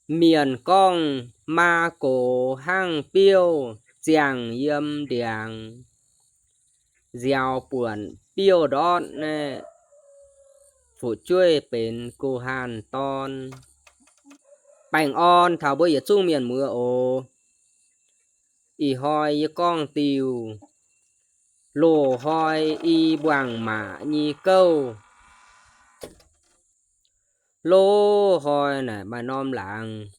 Mienh gorngv maa gox hnangv biouv ziangh yiem ndiangx, nziaaux buonc biouv ndortv naaiv, fu'jueiv benx guh haanh dorn. Baengh orn taux mbuo yietc zungv mienh muoz oc. Ih hnoi yie gorngv diuh loz-hnoi i mbuangz maac nyei gouv. Loz-hnoi naaic maaih norm laangz,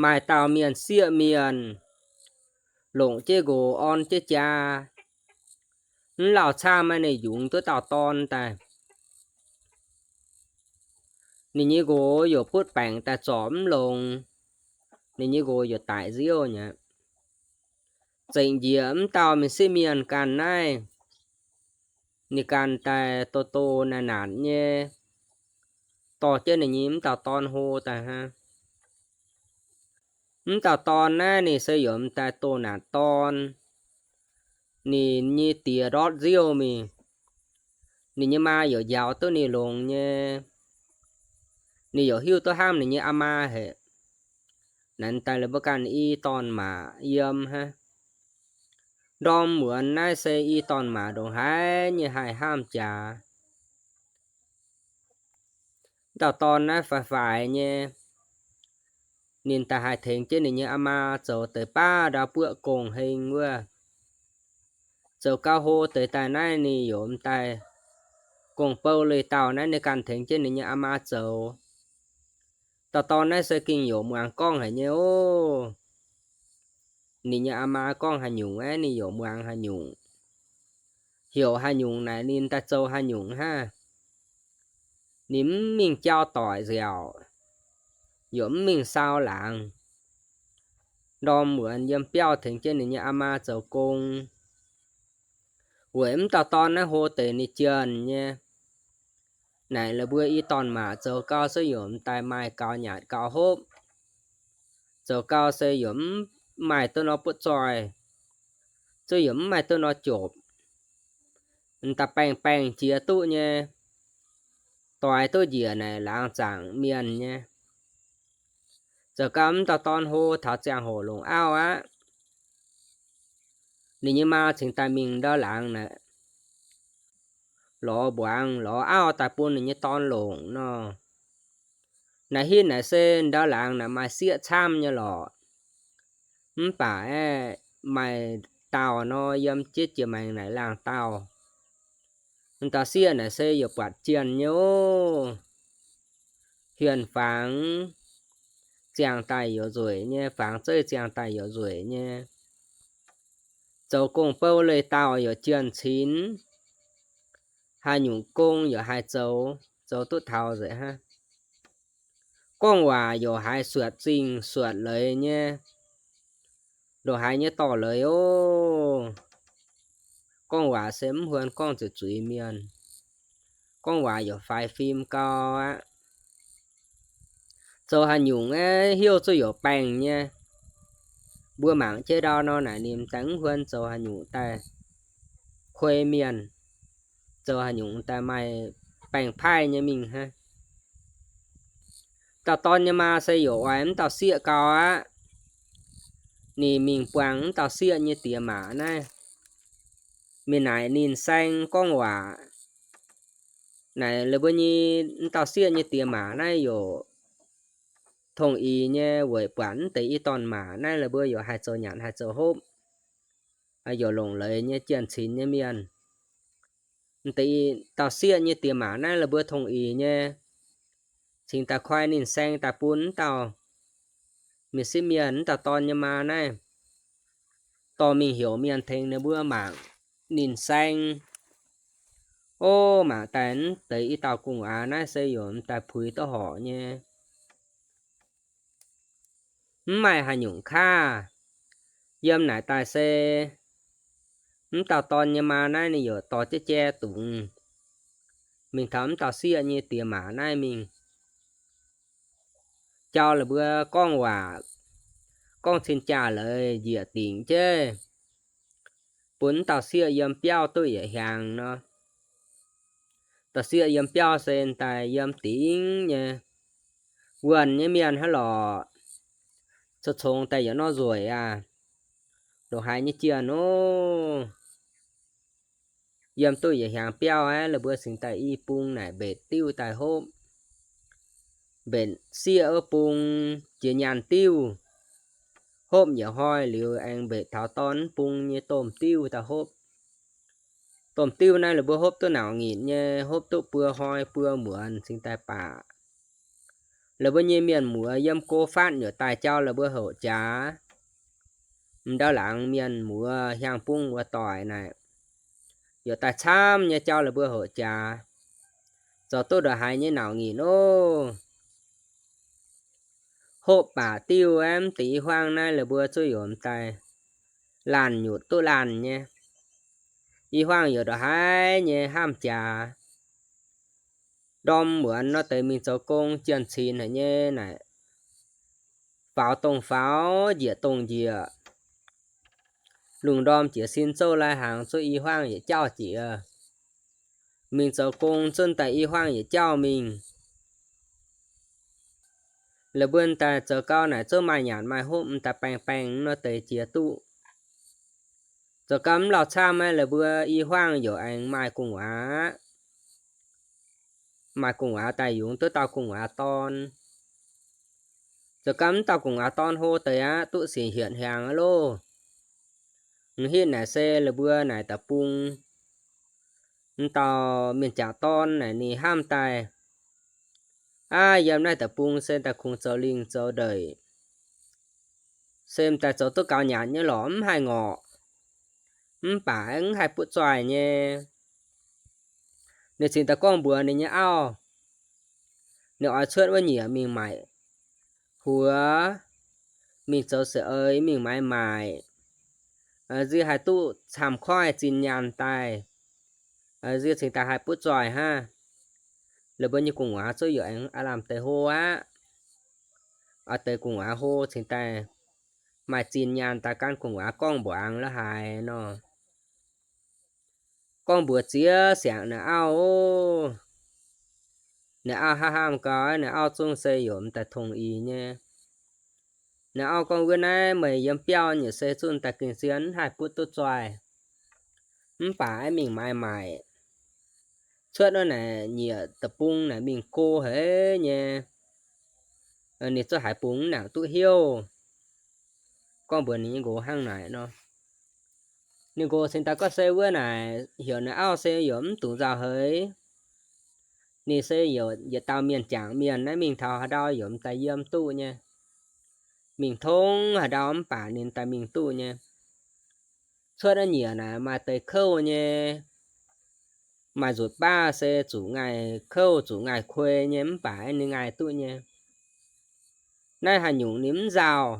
maaih dauh mienh sieqv mienh longc jienv nqox orn jienv jaa, mv lauh camv, ninh yungz duqv dauh dorn daaih. Ninh nyei nqox yaac butv baengc daaih zorc mv longx, ninh nyei nqox yaac daic nziouv nyei. Zengc njiec mv dauh mienh sieqv mienh ganh naaiv, ninh ganh daaih doz-doz naanc naanc nyei dorh jienv ninh nyei mv dauh dorn hlo daaih hnangv. Mv dauh dorn naaiv ninh se yaac m'daaih doh naanc dorn. Ninh nyei diex ndortv nziouv mingh, ninh nyei maa yaac njaaux duqv ninh longx nyei. Ninh yaac hiuv duqv hnangv ninh nyei aa maa haic. Naaiv daaih la'buo ganh i dorn-maac yiem hnangv. Ndorm muonz naaiv se i dorn-maac ndongc haaix nyei haih hnamv jaax. Dauh dorn naaiv faix-faix nyei, ninh daaih haih tengx jienv ninh nyei aa maa zoux deix baav ndau buoqv gong-heng wuov. Zoux gau hlo deix daaih naaiv ninh yaac m'daaih gong-bou leih dauh naaiv ninh ganh tengx jienv ninh nyei aa maa zoux. Dauh dorn naaiv se gengh yaac muangx gorngv haic nyei oc. Ninh nyei aa maa gorngv haaix nyungc aeqv, ninh yaac muangx haaix nyungc. Heuc haaix nyungc naaic ninh daaih zoux haaix nyungc hnangv. Ninh mv mingh jauv doic nziaauc, yaac mv mingh sau laangz. Ndorm muonz yiem biauv tengx jienv ninh nyei aa maa zoux gong. Weic mv dauh dorn naaiv hlo deix ninh jienh nyei. Naaic la'buo i dorn-maac zoux gau se yaac m'daaih maaih gaux nyaatc gaux hopv. Zoux gau se yaac mv maaih duqv nor butv zoih, zuov yaac mv maaih duqv nor jopc. M'daaih baengh baengh jiex duqv nyei, doix duqv njiec naaic laangz zaangc mienh nyei. Zoux gau mv dauh dorn hlo taux ziangh hoc longc auv aqv, ninh nyei maa cingx daaih mingh ndau laangz naaic lorz mbuangz lorz auv daaih bun ninh nyei dorn longc nor. Naaic hitv naaic se ndau laangz naaic maaih sieqv camv nyei lorqc. Mv baac aeqv, maaih dauh nor yiem jieqv jiex maengx naaic laangh dauh. M'dauh sieqv naaic se yaac buatc jienh nyei oc. Hienh fangx ziangh daaih yaac nzueic nyei, fangx zeiv ziangh daaih yaac nzueic nyei. Zoux gong-bou leih dauh yaac jienh cinx, haaix nyungc gong yaac haih zoux, zoux duqv taux nzengc hnangv. Gorngv waac yaac haiz suatc zingh suatc leiz nyei, ndongc haaix nyei dorh leiz oc. Gorngv waac se mv huon gorngv zuqc zuiz mienh. Gorngv waac yaac faix fim gau aqv. Zoux haaix nyungc aeqv, heuv zuqv yaac baengh nyei. Mbuo mangc jienv ndau nor naaic ninh m'daaih mv huon zoux haaix nyungc daaih kuei mienh, zoux haaix nyungc daaih maaih baengh paaiv nyei mingh hnangv. Dauh dorn nyei maa se yaac oix mv dauh sieqv gau aqv. Ninh mingh buangh mv dauh sieqv nyei diex maac naaiv. Mingh naaic ninh saeng gorngv waac. Naaic la'buo nyei mv dauh sieqv nyei diex maac naaiv yaac tongh ix nyei weic buatc mv deix i dorn-maac naaiv la'buo yaac haih zoux nyanc haih zoux hopv, yaac longc leiz nyei jienh cinx nyei mienh. Mv deix i dauh sieqv nyei diex maac naaiv la'buo tongh ix nyei, cingx daaih koi ninh saeng daaih bun mv dauh mienh sieqv mienh, mv dauh dorn nyei maa naaiv, dorh mingh heuc mienh tengx ninh mbuo mangc ninh saeng. Ov, mangc daaih mv deix i dauh gu'nguaaz naaiv se yaac m'daaih puix duqv horc nyei. Mv maaih haaix nyungc kaav. Yiem naaic daaih se mv dauh dorn nyei maa naaiv ninh yaac dorh jienv jai dungz mingh taux mv dauh sieqv nyei diex maac naaiv mingh jauv la'buo gorngv waac, gorngv cing jaa leiz njiec dingc jienv, bun mv dauh sieqv yiem biauv duqv yietc hiaangx nor. Dauh sieqv yiem biauv se daaih yiem dingc nyei, wuonh nyei mienh hnangv lorqc, congx-congx daaih yietc norm nzueic aqv. Ndongc haaix nyei jiex nor, yiem duqv yietc hnyangx biauv aeqv, la'buo cingx daaih i bung naaic mbetc diuv daaih hopv. Mbetc sieqv wuov bung jiex nyaanh diuv, hopv yietc hnoi liuz aengx mbetc taux dorn bung nyei domh diuv daaih hopv. Domh diuv naaiv la'buo hopv duqv nauc nyitc nyei, hopv duqv buo hnoi buo muonz cingx daaih baac. La'buo nyei mienh muoz yiem go fatv yaac daaih jauv la'buo hoqc jaax. M'ndau laangz mienh muoz hiaang bung wuov doic naaic, yaac daaih camv nyei jauv la'buo hoqc jaax. Zoux duqv ndongc haaix nyei nauc nyitc ov. Hopv baac diuv aeqv, mv deix i huaang naaiv la'buo zuqc yaac m'daaih laanh nyutc duqv laanh nyei. I huaang yaac ndongc haaix nyei hnamv jaax. Ndorm muonz nor deix mingh zoux gong jien-cin haic nyei naaic, faaux dongh faaux, njiec dongh njiec. Lungh ndorm jiex sin zouv lai hnaangx zuqc i huaang yietc jauv jiex. Mingh zoux gong zunv daaih i huaang yietc jauv mingh. La'buo daaih zoux gau naaic zouv maaih nyanc maaih hopv m'daaih baeng-baeng nor deix jiex duqv. Zoux gau mv lauh camv aeqv, la'buo i huaang yaac aengx maaih gu'nguaaz. Maaih gu'nguaaz daaih yungz duqv dauh gu'nguaaz dorn. Zoux gau mv dauh gu'nguaaz dorn hlo deix aqv, duqv sienx hietc hnyangx aqv loh. M'hitv naaic se la'buo naaic deic-bung, m'dauh mienh jangc dorn naaic ninh hnamv daaih, aav, yiem naaiv deic-bung se daaih kungx zoux lingh zoux ndeic, se m'daaih zoux duqv gaux nyanc nyei lorqc, mv haih ngorc, mv baac mv haih butv zoih nyei. Ninh cingx daaih gorngv mbuox ninh nyei auv, ninh oix cuotv wuov nyiec mingh maaic huox, mingh zoux seix eix, mingh maaiz maaic, nziex haih duqv camv koiv zinh nyaanh daaih, nziex cingx daaih haih butv zoih hnangv. La'buo nyei gu'nguaaz zuqv yaac aengx aav lamh deix hlo aqv. Aav deix gu'nguaaz hlo cingx daaih maaih zinh nyaanh daaih gan gu'nguaaz gorngv mbuox la'haaix nor. Gorngv mbuox ziex siangx ninh auv ov. Ninh auv hnamv hnamv gau, ninh auv zungv se yaac m'daaih tongx eix nyei. Ninh auv gorngv, wuov naaiv meih yiem biauv nyei se zungv daaih gengh zien mv haih butv duqv zoih, mv baac aeqv, mingh maaiz maaic, cuotv wuov naaic nyiec deic-bung naaic mingh go haic nyei. Ninh zuqc haiz bungx mv nangc duqv heuc. Gorngv mbuox ninh nyei nqox hnangv naaic nor. Ninh nqox cingx daaih gorngv se wuov naaic heuc ninh auv se yaac mv dungx nzauh heix. Ninh se yaac yietc dauh mienh jangc mienh naaiv, mingh taux haaix ndau yaac m'daaih yiem duqv nyei. Mingh tongx haaix ndau mv baac ninh daaih mingh duqv nyei. Cuotv naaiv nyiec naaic maaih deix kouv nyei, maaih nzutc baav se zuqc ngaih kouv zuqc ngaih kuei nyei mv baac ninh ngaih duqv nyei. Naaiv haaix nyungc ninh mv nzauh.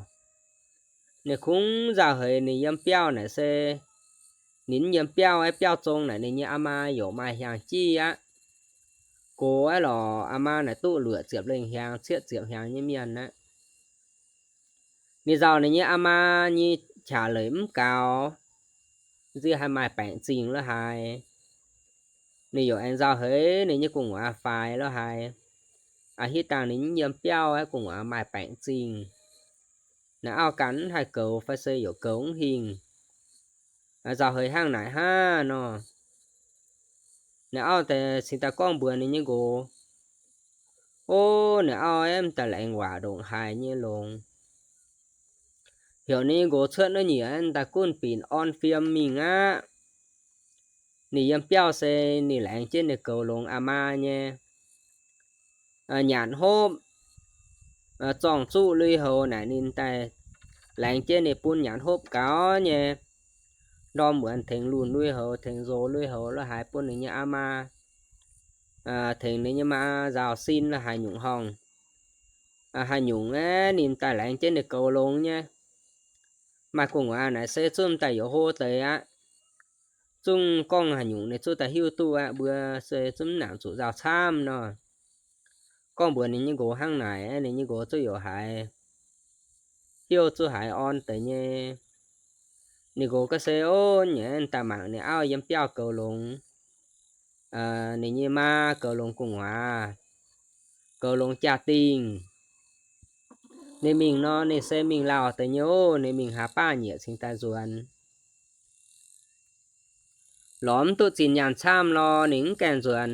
Ninh kungx nzauh heix ninh yiem biauv naaic se, ninh mv yiem biauv aeqv, biauv zong naaic ninh nyei aa maa yaac maaih hiaangx jiv aqv. Gox aeqv lorqc, aa maa naaic duqv luoqc ziepc lengh hiaangx, cietv ziepc hiaangx nyei mienh aqv. Ninh nzauh ninh nyei aa maa nyei qaqv leic mv gaux, nziex haih maaih baengc zingh lo haaix. Ninh yaac aengx nzauh heix ninh nyei gu'nguaaz faix lo haaix. Aa, hitv dangh ninh mv yiem biauv aeqv, gu'nguaaz maaih baengc zingh. Naaiv auv ganh mv haih goux fai se yaac goux mv hingh. Nzauh heix hnangv naaic hnangv nor. Ninh auv deix cingx daaih gorngv mbuox ninh nyei nqox, ov, ninh auv aeqv, m'daaih laengz waac ndongc haaix nyei longx. Heuc ninh nyei nqox cuotv naaiv nyiec aeqv, m'daaih gunv binc orn fiem mingh aqv. Ninh yiem biauv se ninh laengz jienv ninh goux longx aa maa nyei nyanc hopv, zorng zuqv lui-houx naaic ninh daaih laengz jienv ninh bun nyanc hopv gaux nyei. Ndorm muonz tengx lunx lui-houx, tengx nzox lui-houx lo haaix bun ninh nyei aa maa, tengx ninh nyei maa nzaaux sin lo haaix nyungc horngh. Haaix nyungc aeqv, ninh daaih laengz jienv ninh goux longx nyei. Maaih gu'nguaaz naaic se zungv daaih yaac hlo deix aqv. Zungv gorngv haaix nyungc ninh zungv daaih hiuv duqv aqv. Mbuo se zungv mv nangc zuqc nzauh camv nor. Gorngv mbuox ninh nyei nqox hnangv naaic, ninh nyei nqox zungv yaac haiz hiuv, zungv haiz orn deix nyei. Ninh nqox ga'sie ov, nyei daaih mangc ninh auv yiem biauv goux longx, ninh nyei maa goux longx gu'nguaaz, goux longx jaa-dingh. Ninh mingh nor, ninh se mingh lauh deix nyei oc. Ninh mingh haaix baav nyiec cingx daaih nzuonx. Lorz mv duqv zinh nyaanh camv nor, ninh mv gaengh nzuonx.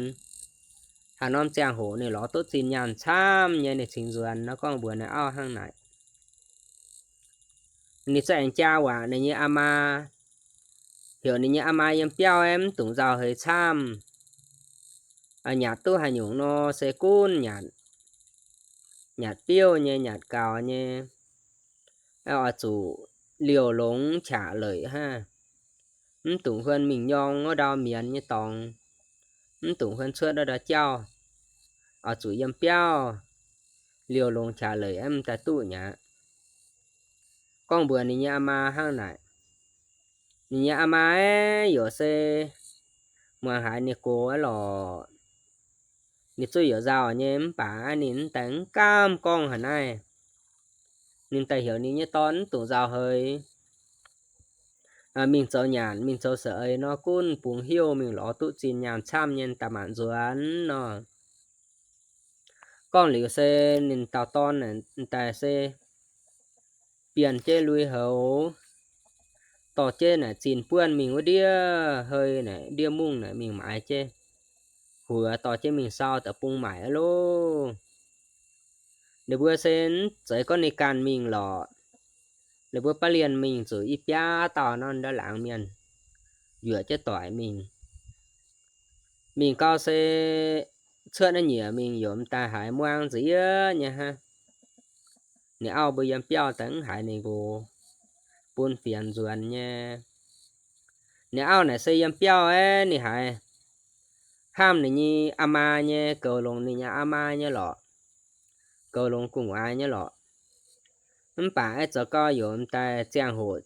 Haaix norm ziangh hoc ninh lorz duqv zinh nyaanh camv nyei, ninh cingx nzuonx nor, gorngv mbuox ninh auv hnangv naaic. Ninh za'gengh jaa waac ninh nyei aa maa, heuc ninh nyei aa maa yiem biauv aeqv, mv dungx nzauh heix camv. Nyaatc duqv haaix nyungc nor se gunv nyaatc, nyaatc biouv nyei, nyaatc gaux nyei. Oix zuqc liouh longx qaqc leic hnangv. Mv dungx huon mingh nyorng wuov ndau mienz nyei dorngx. Mv dungx huon cuotv wuov ndau jauv. Oix zuqc yiem biauv, liouh longx qaqc leic aeqv, mv daaih duqv mi'aqv. Gorngv mbuox ninh nyei aa maa hnangv naaic. Ninh nyei aa maa aeqv, yaac se muangx haiz ninh gox aqv lorqc. Ninh zuqv yaac nzauh nyei, mv baac ninh mv daaih mv gaamv gorngv haaix naaiv. Ninh daaih heuc ninh nyei dorn mv dungx nzauh heix, mingh zoux nyanc, mingh zoux saeng-eix nor, gunv bungx heuc mingh lorz duqv zinh nyaanh camv nyei daaih maanc nzuonx nor. Gorngv liuz se ninh dauh dorn daaih se bienh jienv lui-houx, dorh jienv naaic zinh buonv mingh wuov ndiev hei naaic, ndiev mungv naaic mingh maaiz jienv, huox dorh jienv mingh sau da'bung maaic aqv loh. Ninh mbuo se mv zeiz gorngv ninh ganh mingh lorqc. Ninh mbuo baav lienh mingh zuqc i biaav dauh nor, ndau laangz mienh yuoqc jienv doic mingh. Mingh gau se cuotv naaiv nyieqc mingh yaac m'daaih haiz muang nziex nyei hnangv. Ninh auv mbuo yiem biauv daaih mv haiz ninh nqox, bun fienx nzuonx nyei. Ninh auv naaic se yiem biauv aeqv, ninh haiz hnamv ninh nyei aa maa nyei, goux longx ninh nyei aa maa nyei lorqc, goux longx gu'nguaaz nyei lorqc. Mv baac aeqv, zoux gau yaac m'daaih ziangh hoc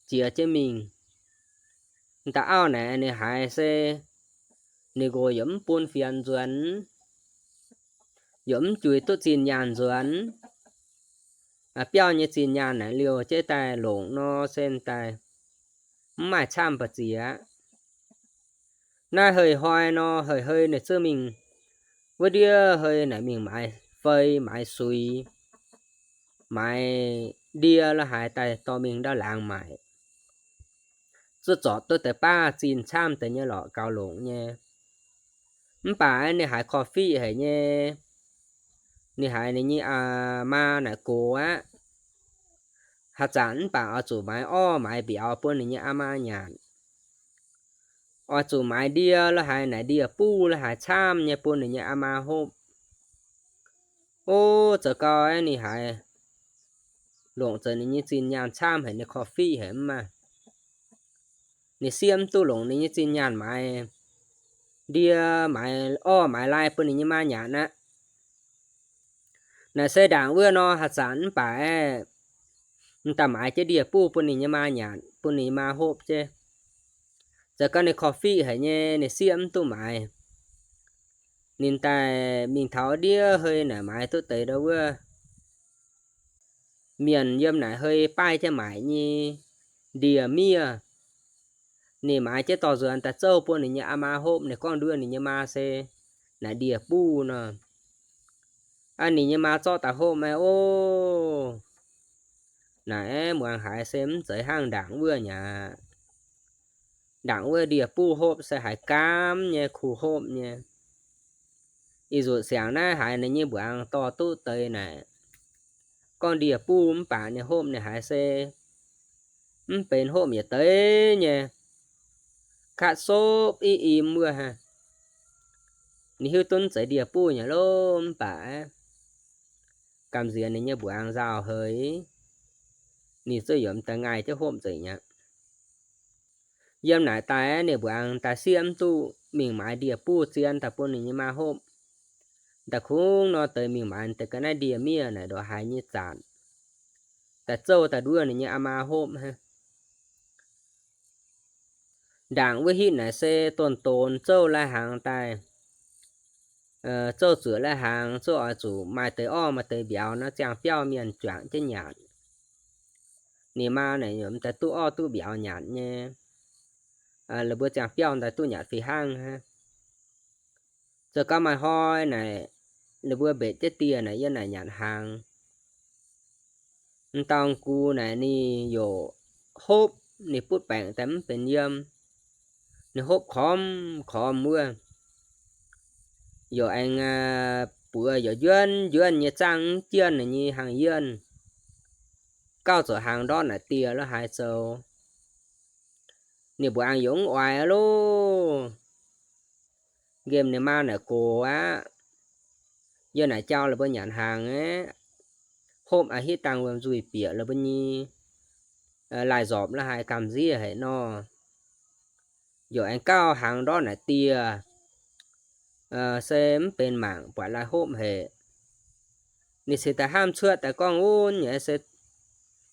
jiex jienv mingh. M'daaih auv naaic ninh haiz se ninh nqox yaac mv bun fienx nzuonx, yaac mv juix duqv zinh nyaanh nzuonx. Biauv nyei zinh nyaanh naaic liouh jienv daaih longc nor se m'daaih mv maaih camv ba'ziex. Naaiv hei hnoi nor, hei hei ninh zuqc mingh wuov ndiev hei naaic mingh maaiz fei, maaiz suix, maaiz ndie la'haaix daaih dorh mingh ndau laangz maaic. Zuqc zorpc duqv deix baav zinh camv deix nyei lorqc, gaux longc nyei. Mv baac ninh haiz korv-fiqv haic nyei. Ninh haiz ninh nyei maa naaic gox aqv. Haaix zanc mv baac oix zuqc maaiz orv maaiz mbiauz bun ninh nyei aa maa nyanc. Oix zuqc maaiz ndie la'haaix naaic ndie-buv la'haaix camv nyei bun ninh nyei aa maa hopv. Ov, zoux gau aeqv, ninh haiz longc zoux ninh nyei zinh nyaanh camv haic, ninh korv-fiqv haic mv maah. Ninh siev mv duqv longc ninh nyei zinh nyaanh maaiz ndie maaiz orv maaiz lai bun ninh nyei maa nyanc aqv. Naaic se ndaangc wuov nor, haaix zanc mv baac aeqv, m'daaih maaiz jienv ndie-buv bun ninh nyei maa nyanc, bun ninh nyei maa hopv jienv. Zoux gau ninh korv-fiqv haic nyei, ninh siev mv duqv maaiz. Ninh daaih mingh taux ndiev hei naaic maaiz duqv deix ndau wuov mienh yiem naaic hei baaih jienv maaic nyei ndie-miev. Ninh maaiz jienv dorh nzuonx daaih zouv bun ninh nyei aa maa hopv. Ninh gorngv nduov ninh nyei maa se naaic ndie-buv nor. Aa, ninh nyei maa zorqv daaih hopv maah, ov, naaic aeqv, muangx haiz se mv zeiz hnangv ndaangc wuov aqv. Ndaangc wuov ndie-buv hopv se haiz gaamv nyei, kuh hopv nyei. Ih nzunc siangx naaiv haiz ninh nyei mbuangz dorh duqv deix naaic, gorngv ndie-buv mv baac ninh hopv ninh haiz se mv benx hopv yietc deix nyei, katv sopv i im wuov hnangv. Ninh hiuv duqv zeiz ndie-buv nyei lov, mv baac gamh nziex ninh nyei mbuangz nzauh haic, ninh zuqc yaac m'daaih ngaih jienv hopv nzengc aqv. Yiem naaic daaih ninh mbuangz daaih siev mv duqv mingh maaiz ndie-buv zien daaih bun ninh nyei maa hopv. Daaih kungx nor deix mingh maaiz deix ga'naaiv ndie-miev naaic ndongc haaix nyei zanc, daaih zouv daaih nduov ninh nyei aa maa hopv hnangv. Ndaangc wuov hitv naaic se donx-donx zouv lai-hnaangx daaih, zouv zuoqc lai-hnaangx, zouv oix zuqc maaih deix orv maaih deix mbiauz nor, ziangh biauv mienh juangc jienv nyanc. Ninh maa naaic yaac m'daaih duqv orv duqv mbiauz nyanc nyei. Laaix mbuo ziangh biauv m'daaih duqv nyanc fih hnangv hnangv. Zoux gau maaih hnoi naaic, ninh mbuo mbetc jienv dieh naaic yiem naaic nyanc hnaangx. M'dauh gux naaic ninh yaac hopv, ninh butv baengc daaih mv benx yiem. Ninh hopv kormx kormx wuov, yaac aengx buoz yaac njuonv njuonv nyei, zaangv mv jienh ninh nyei hnaangx yienh, gauh zuqc hnaangx ndortv naaic dieh lo haaix zoux. Ninh mbuox aengx yaac mv oix loh. Nqemh ninh maa naaic gox aqv. Yie naaic jauv la'buo nyanc hnaangx aeqv, hopv a'hitv dangh wuom nzuih bieqc la'buo nyei laaih nzorpc lo haaix gamh nziev haic nor. Yaac aengx gauh hnaangx ndortv naaic dieh, se mv benx mangc buatc laaih hopv haic. Ninh cingx daaih hnamv cuotv daaih gorngv wunv nyei se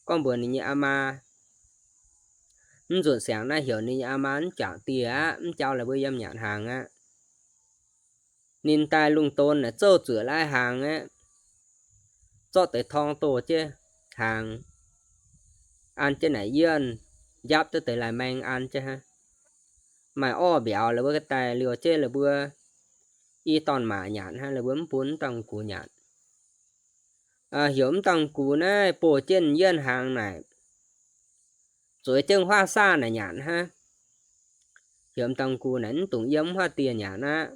gorngv mbuox ninh nyei aa maa, mv nzunc siangx naaiv heuc ninh nyei aa maa mv juangc dieh aqv, mv jauv la'buo yiem nyanc hnaangx aqv. Ninh daaih lungh donx naaic zouv zuoqc laaih hnaangx aqv, zorqv deix torng doh jienv hnaangx, an jienv naaic yienh, njapv duqv deix laaih maeng an jienv hnangv. Maaih orv mbiauz la'buo ga'daaih liouh jienv la'buo i dorn-maac nyanc hnangv, la'buo mv bun m'dauh gux nyanc. Heuc m'dauh gux naaiv boh jienv yienh hnaangx naaic, zueiz jienv huaav saah naaic nyanc hnangv. Heuc m'dauh gux naaic mv dungx yiem huaav dieh nyanc aqv.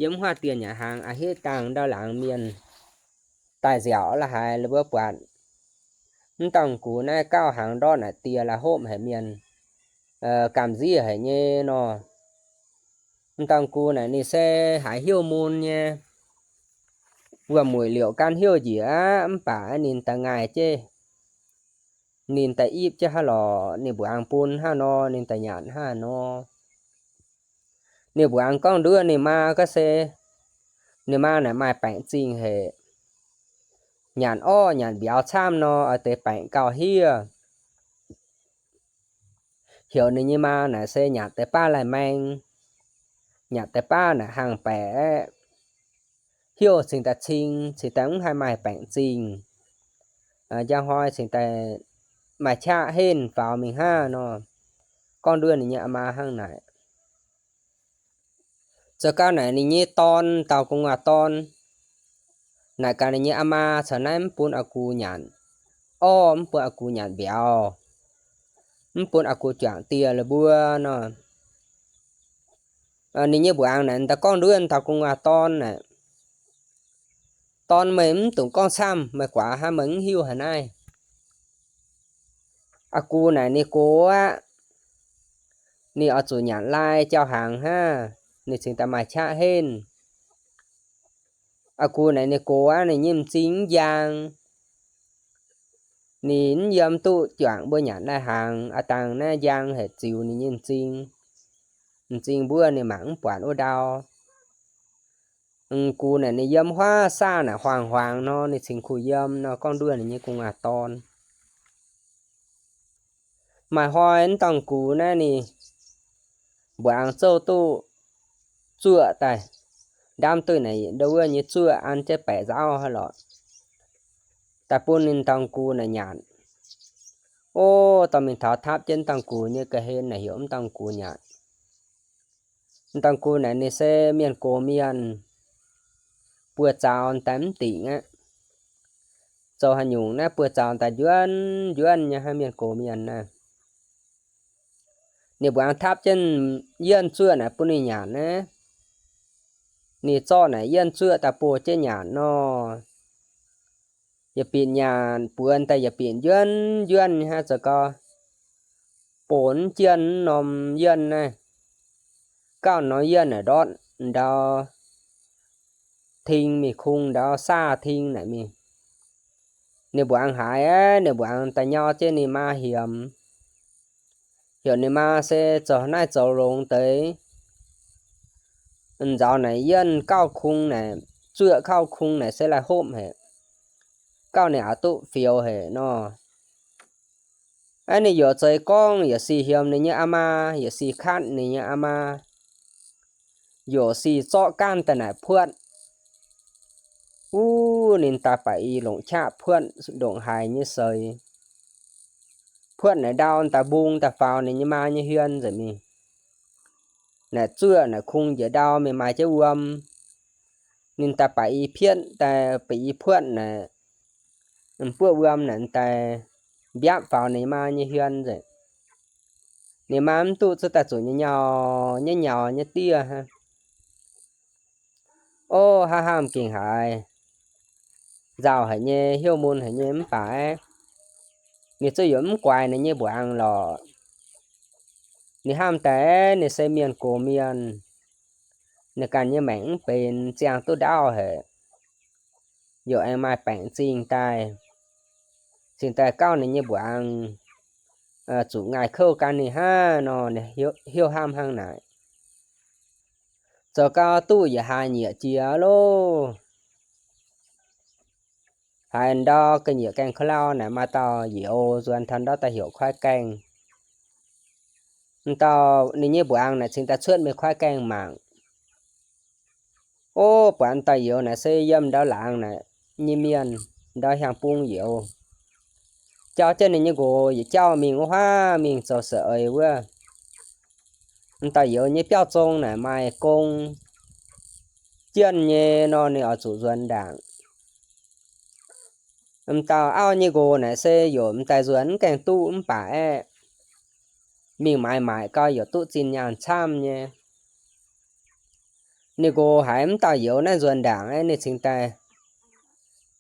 Yiem huaav dieh nyanc hnaangx a'hitv dangh ndau laangz mienh daaih nziaauc lo haaix la'buo buatc m'dauh gux naaiv gauh hnaangx ndortv naaic dieh la'hopv haic mienh, gamh nziev haic nyei nor. M'dauh gux naaic ninh se haiz hnyouv mun nyei, wuom-mueic liouc gan hnyouv njiec aqv, mv baac ninh daaih ngaih jienv, ninh daaih ipv jienv hnangv lorqc, ninh mbuoqc aengx bun hnangv nor ninh daaih nyanc hnangv nor. Ninh mbuoqc aengx gorngv nduov ninh maa gorngv se, ninh maa naaic maaih baengc zingh haic, nyanc orv nyanc mbiauz camv nor oix deix baengc gauh hiev. Heuc ninh nyei maa naaic se nyanc deix baav laaih maeng, nyanc deix baav naaic hnaangx-baeqc aeqv, hnyouv cingx daaih cing, cingx daaih mv haih maaih baengc zingh, njang hnoi cingx daaih maaih qaqv henv faaux mingh hnangv nor. Gorngv nduov ninh nyei aa maa hnangv naaic. Zoux gau naaic ninh nyei dorn, dauh gu'nguaaz dorn, naaic gaax ninh nyei aa maa, caux naaiv mv bun aa gux nyanc orv, mv bun aa gux nyanc mbiauz, mv bun aa gux juangc dieh la'buo nor. Ninh nyei mbuoqc aengx naaic daaih gorngv nduov dauh gu'nguaaz dorn naaic, dorn, meih mv dungx gorngv camv, meih guaax hnangv meih mv hiuv haaix naaiv. Aa gux naaic ninh gox aqv, ninh oix zuqc nyanc lai jauv hnaangx hnangv, ninh cingx daaih maaih qaqv henv. Aa gux naaic ninh gox aqv, ninh nyei m'zing mv njang, ninh mv yiem duqv juangc mbuo nyanc lai hnaangx. Aa dangh naaiv njang haic ziux ninh nyei m'zing. M'zing mbuov ninh mangc mv buatc wuov ndau. Gux naaic ninh yiem huaav saah naaic huaang-huaang nor, ninh cingx kuh yiem nor. Gorngv nduov ninh nyei gu'nguaaz dorn. Maaih hnoi m'dauh gux naaiv ninh mbuoqc aengx zouv duqv zuoqv daaih, ndaamv duqv naaic ndo wuov nyei zuoqv an jienv baeqc nzauv hnangv lorqc, daaih bun ninh dauh gux naaic nyanc. O, dorh mingh taux tapv jienv m'dauh gux nyei ga'hlen naaic heuc m'dauh gux nyanc. M'dauh gux naaic ninh se mienh gox mienh, buoz-zaux daaih mv dingc aqv. Zoux haaix nyungc naaiv buoz-zaux daaih njuonv njuonv nyei hnangv, mienh gox mienh naaiv. Ninh mbuoqc aengx tapv jienv yienh zuoqv naaic bun ninh nyanc naaiv. Ninh zorqv naaic yienh zuoqv daaih boh jienv nyanc nor. Yietc binc nyanc buoz daaih yietc binc njuonv njuonv nyei hnangv, zoux gau boh mv jienh norm yienh naaiv. Gauh norm yienh naaic ndortv ndau ting mingh, kungx ndau saah ting naaic mingh. Ninh mbuoqc aengx haiz, ninh mbuoqc aengx daaih nyau jienv ninh maa hiemx. Heuc ninh maa se zoux naaiv zoux longx deix. Nzaaux naaic yienh gauh kungx naaic, zuoqv gauh kungx naaic se lai hopv haic. Gauh ninh aqc duqv fioux haic nor. Aav, ninh yaac zeiz gorngv, yaac sic hiemx ninh nyei aa maa, yaac sic katv ninh nyei aa maa, yaac sic zorqv gaanv daaih naaic puotv. Wuov ninh daaih baac i longc qaqv puotv, ndongc haaix nyei seix. Puotv naaic ndau daaih mbung daaih faaux ninh nyei maa nyei hmien nzengc mingh. Naaic zuoqv naaic kungx njiec ndau mingh maaih jienv wuom. Ninh daaih baac i pietv daaih baac i puotv naaic, m'buoqv wuom naaic daaih mbiapv faaux ninh maa nyei hmien nzengc. Ninh maa mv duqv cuotv daaih zuqc nyei nyau, nyei nyau nyei diev hnangv. Ov, hnamv hnamv gengh haiz nzauh haic nyei, hnyouv mun haic nyei mv baac ninh zuqc yaac mv guaix ninh nyei mbuangz lorqc. Ninh hnamv daaih ninh se mienh gox mienh, ninh ganh nyei maengc mv benx, ziangh duqv ndaauv haic, yaac aengx maaih baengc zingh daaih, cingx daaih gauh ninh nyei mbuangz zuqc ngaih kouv gan ninh hnangv nor, ninh hnyouv hnamv hnangv naaic. Zoux gau duqv yietc hlaax nyieqc jiex loh. Haiz ndau ga'nyiec gaengh ka'lauh naaic maaih dauh youz nzuonx taux ndau daaih heuc Kuaaiv Gaengh. M'dauh ninh nyei mbuangz naaic cingx daaih cuotv mingh Kuaaiv Gaengh mangc. Ov, buatc m'dauh youz naaic se yiem ndau laangz naaic nyei mienh, ndau hiaang-bung youz. Jauv jienv ninh nyei nqox yietc jauv mingh wuov huaav mingh zoux saeng-eix wuov. M'dauh youz nyei biauv zong naaic maaih gong jienh nyei nor, ninh oix zuqc nzuonx ndaangc. M'dauh auv nyei nqox naaic se yaac m'daaih nzuonx mv gaengh duqv mv baac aeqv, mingh maaiz maaic gau yaac duqv zinh nyaanh camv nyei. Ninh nqox haiz m'dauh youz naaiv nzuonx ndaangc aeqv, ninh cingx daaih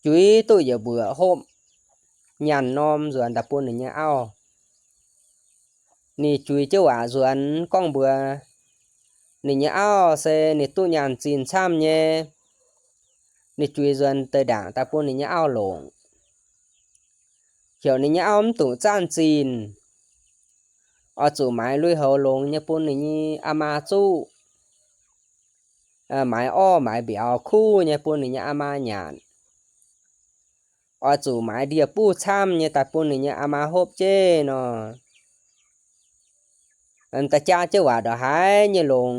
juix duqv yietc mbuoqc hopv nyaanh norm nzuonx daaih bun ninh nyei auv. Ninh juix jienv waac nzuonx gorngv mbuox ninh nyei auv se ninh duqv nyaanh zinh camv nyei. Ninh juix nzuonx deix ndaangc daaih bun ninh nyei auv longc. Heuc ninh nyei auv mv dungx zanc zinh, oix zuqc maaiz lui-houx longx nyei bun ninh nyei aa maa zuqv, maaiz orv maaiz mbiauz kuv nyei bun ninh nyei aa maa nyanc. Oix zuqc maaiz ndie-buv camv nyei daaih bun ninh nyei aa maa hopv jienv nor. Da'jaa jienv waac ndongc haaix nyei longx,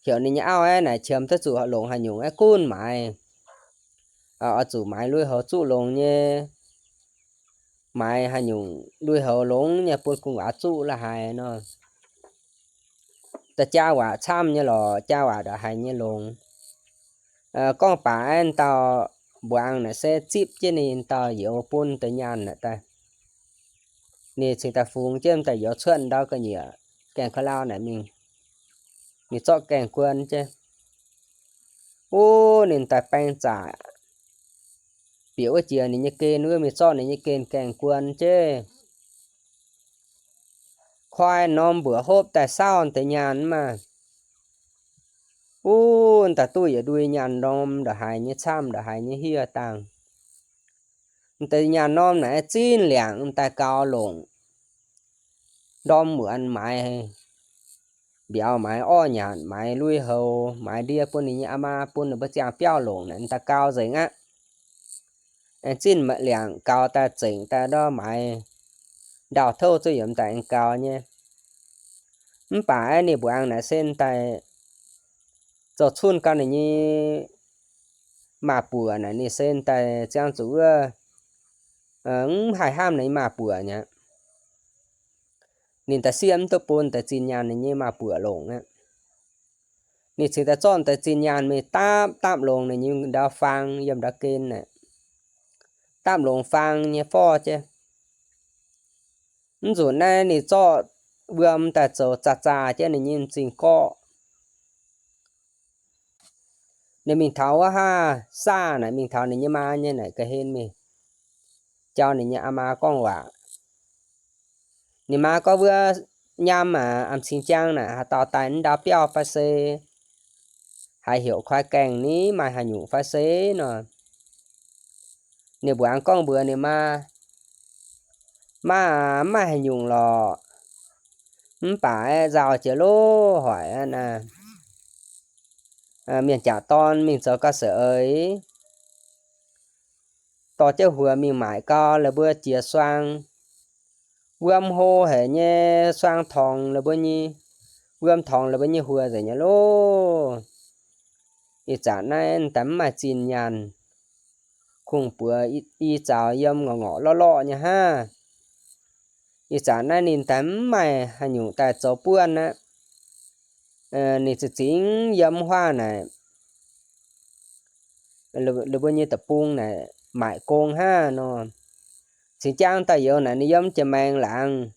heuc ninh nyei auv aeqv, naaic qiemx duqv zuqc longc haaix nyungc aeqv gunv maaiz. Oix zuqc maaiz lui-houx zuqv longx nyei, maaiz haaix nyungc lui-houx longx nyei bun gu'nguaaz zuqv la'haaix nor. Da'jaa waac camv nyei lorqc, jaa waac ndongc haaix nyei longx. Gorngv baac aeqv, dauh mbuangz naaic se zipv jienv ninh dauh youz bun deix nyaanh naaic daaih. Ninh cingx daaih fungx jienv dauh youz cuotv ndau ga'nyiec gaengh ka'lauh naaic mingh. Ninh zorqv gaengh guon jienv. Wuov ninh daaih baeng zaqc bieqc wuov jiex ninh nyei gen wuov mingh zorqv ninh nyei gen gaengh guon jienv. Koi norm mbuoqc hopv daaih saauv deix nyaanh maah. Wuov daaih duqv yietc ndui nyaanh norm ndongc haaix nyei camv ndongc haaix nyei hiev dangh. Deix nyaanh norm naaic zinh liangc daaih gaux longc. Ndorm muonz maaiz mbiauz, maaiz orv nyanc, maaiz lui-houx, maaiz ndie bun ninh nyei aa maa, bun ninh mbuo ziangh biauv longc naaic daaih gaux nzengc aqv. Aengx zinh liangc gaux daaih zengc daaih ndorm maaiz ndau-touv zuqv yiem daaih aengx gaux nyei. Mv baac aeqv, ninh mbuangz naaic se daaih zoux cun gau ninh nyei maaz-buoc naaic, ninh se daaih ziangh zuqc wuov mv haih hnamv ninh nyei maaz-buoc nyei. Ninh daaih siev mv duqv bun deix zinh nyaanh ninh nyei maaz-buoc longc aqv. Ninh cingx daaih zorqv deix zinh nyaanh mingh dapv dapv longx ninh nyei ndau faang yiem ndau gen naaic, dapv longx faang nyei forv jienv. Mv nzunc naaiv ninh zorqv wuom daaih zoux zaah zaah jienv ninh nyei m'zing gorqv. Ninh mingh taux wuov haav saah naaic, mingh taux ninh nyei maa nyei naaic ga'hlen mingh jauv ninh nyei aa maa gorngv waac. Ninh maa gorngv, Wuov nyaam aac, m'zing jaang naaic haaix dauh daaih wuov ndau biauv fai se haiz heuc Kuaix Gaengh ni, maaih haaix nyungc fai se nor? Ninh mbuangz gorngv mbuox ninh maa, Maa aac, mv maaih haaix nyungc lorqc. Mv baac aeqv, nzauh jiex loh hoic aqv naaic, mienh jaax dorn mingh zoux ga'seix eix, dorh jienv huox mingh maaic gau, la'buo jiex suang, wuom hlo haic nyei suang torngx la'buo nyei, wuom torngx la'buo nyei huox nzengc nyei loh. Ih zanc naaiv daaih mv maaih zinh nyaanh, kungx-buoz i zaux yiem ngorc ngorc lorqc lorqc nyei hnangv. Ih zanc naaiv ninh daaih mv maaih haaix nyungc daaih zoux buonv aqv. Ninh za'gengh yiem huaav naaic, ninh mbuo nyei deic-bung naaic, maaic gong hnangv nor. Cingx jaang dauh youz naaic ninh yiem jiex maengx laangz.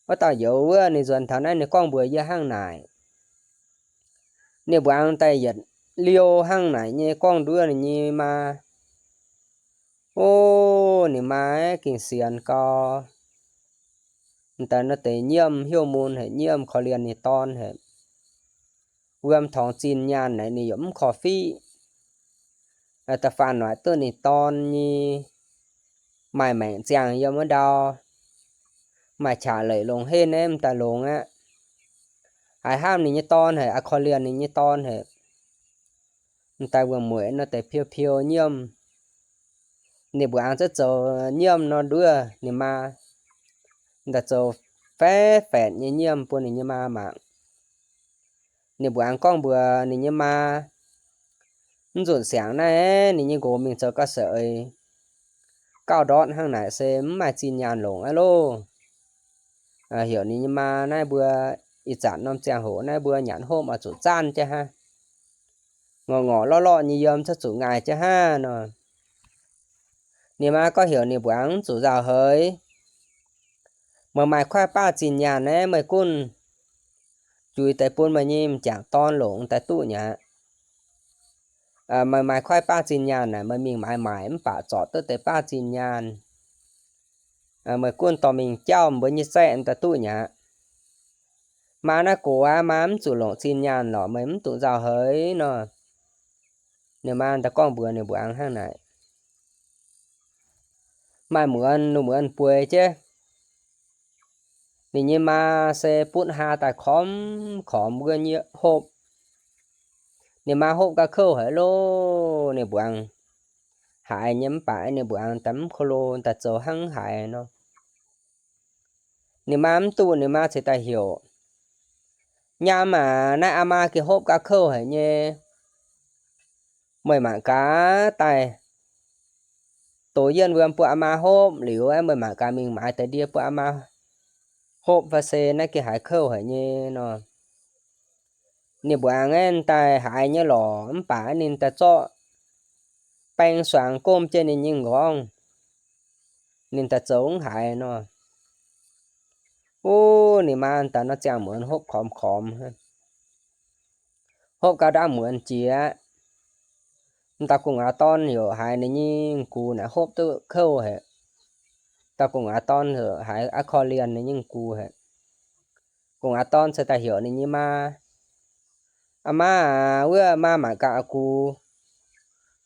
Wuov dauh youz wuov ninh nzuonx taux naaiv ninh gorngv mbuox yie hnangv naaic. Ninh mbuangz daaih yietc liouh hnangv naaic nyei gorngv nduov ninh nyei maa. O, ninh maa gengh sienx gau. M'daaih nor deix nyiemv heuc mun haic, nyiemv korv-lienh ninh dorn haic. Wuom torngx zinh nyaanh naaic ninh yaac mv korv-fiqv. Da'faanh noic duqv ninh dorn nyei maaih maengc ziangh yiem wuov ndau, maaih qaqv leic longc henv naaiv m'daaih longx aqv. Haiz hnamv ninh nyei dorn haic, aa, korv-lienh ninh nyei dorn haic. M'daaih wuom-mueic nor deix piou-piou nyiemv. Ninh mbuangz zuqc zoux nyiemv nor nduov ninh maa, m'daaih zoux faeqv-faetc nyei nyiemv bun ninh nyei maa mangc. Ninh mbuangz gorngv mbuox ninh nyei maa, mv nzunc siangx naaiv ninh nyei nqox mingh zoux ga'seix gauh ndortv hnangv naaic se mv maaih zinh nyaanh longc aqv loh. Heuc ninh nyei maa, naaiv mbuo ih zanc norm ziangh hoc naaiv mbuo nyanc hopv oix zuqc zaanv jienv hnangv. Ngorc ngorc lorqv lorqv nyei yiem cuotv zuqc ngaih jienv hnangv nor. Ninh maa gorngv heuc ninh mbuangz mv zuqc nzauh heix. Meih maaih kuaaiv baav zinh nyaanh naaiv meih gunv juix deix bun meih nyei m'jangc dorn longc daaih duqv nyei aqv. Meih maaih kuaaiv baav zinh nyaanh naaic meih mingh maaiz maaic mv baac zorc duqv deix baav zinh nyaanh. Meih gunv dorh mingh jauv mbuo nyei zaeqv daaih duqv nyei aqv. Maa, naaiv gox aqv, maa mv zuqc longc zinh nyaanh lorqc, meih mv zuqc nzauh heix nor. Ninh maa daaih gorngv mbuox ninh mbuangz hnangv naaic. Maaih muonz, ninh muonz bueix jienv. Ninh nyei maa se butv haa daaih kormx kormx wuov nyei hopv. Ninh maa hopv ga'kouv haic loh, ninh mbuangz haiz nyei mv baac ninh mbuangz daaih mv ko lo daaih zoux hnangv haaix nor. Ninh maa mv duqv, ninh maa ceix daaih heuc, Nyaam aac, naaiv aa maa gengh hopv ga'kouv haic nyei. Meih mangc gaax daaih dox yienh wuom bun aa maa hopv liuz, meih mangc gaax mingh maaiz deix ndie bun aa maa hopv fai se naaiv gengh haiz kouv haic nyei nor. Ninh mbuangz aeqv, daaih haiz nyei lorqc, mv baac ninh daaih zorqv baeng suangx gomh jienv ninh nyei m'nqorngv, ninh daaih zoux mv haiz nor. Wuov ninh maa daaih nor ziangh muonz hopv kormx kormx, hopv gau ndaamv muonz jiex. M'dauh gu'nguaaz dorn heuc haiz ninh nyei gux naaic hopv duqv kouv haic. Dauh gu'nguaaz dorn heuc haiz aqv korv-lienh ninh nyei gux haic. Gu'nguaaz dorn se daaih heuc ninh nyei maa, Aa maa aac, wuov maa mangc gaax aa gux,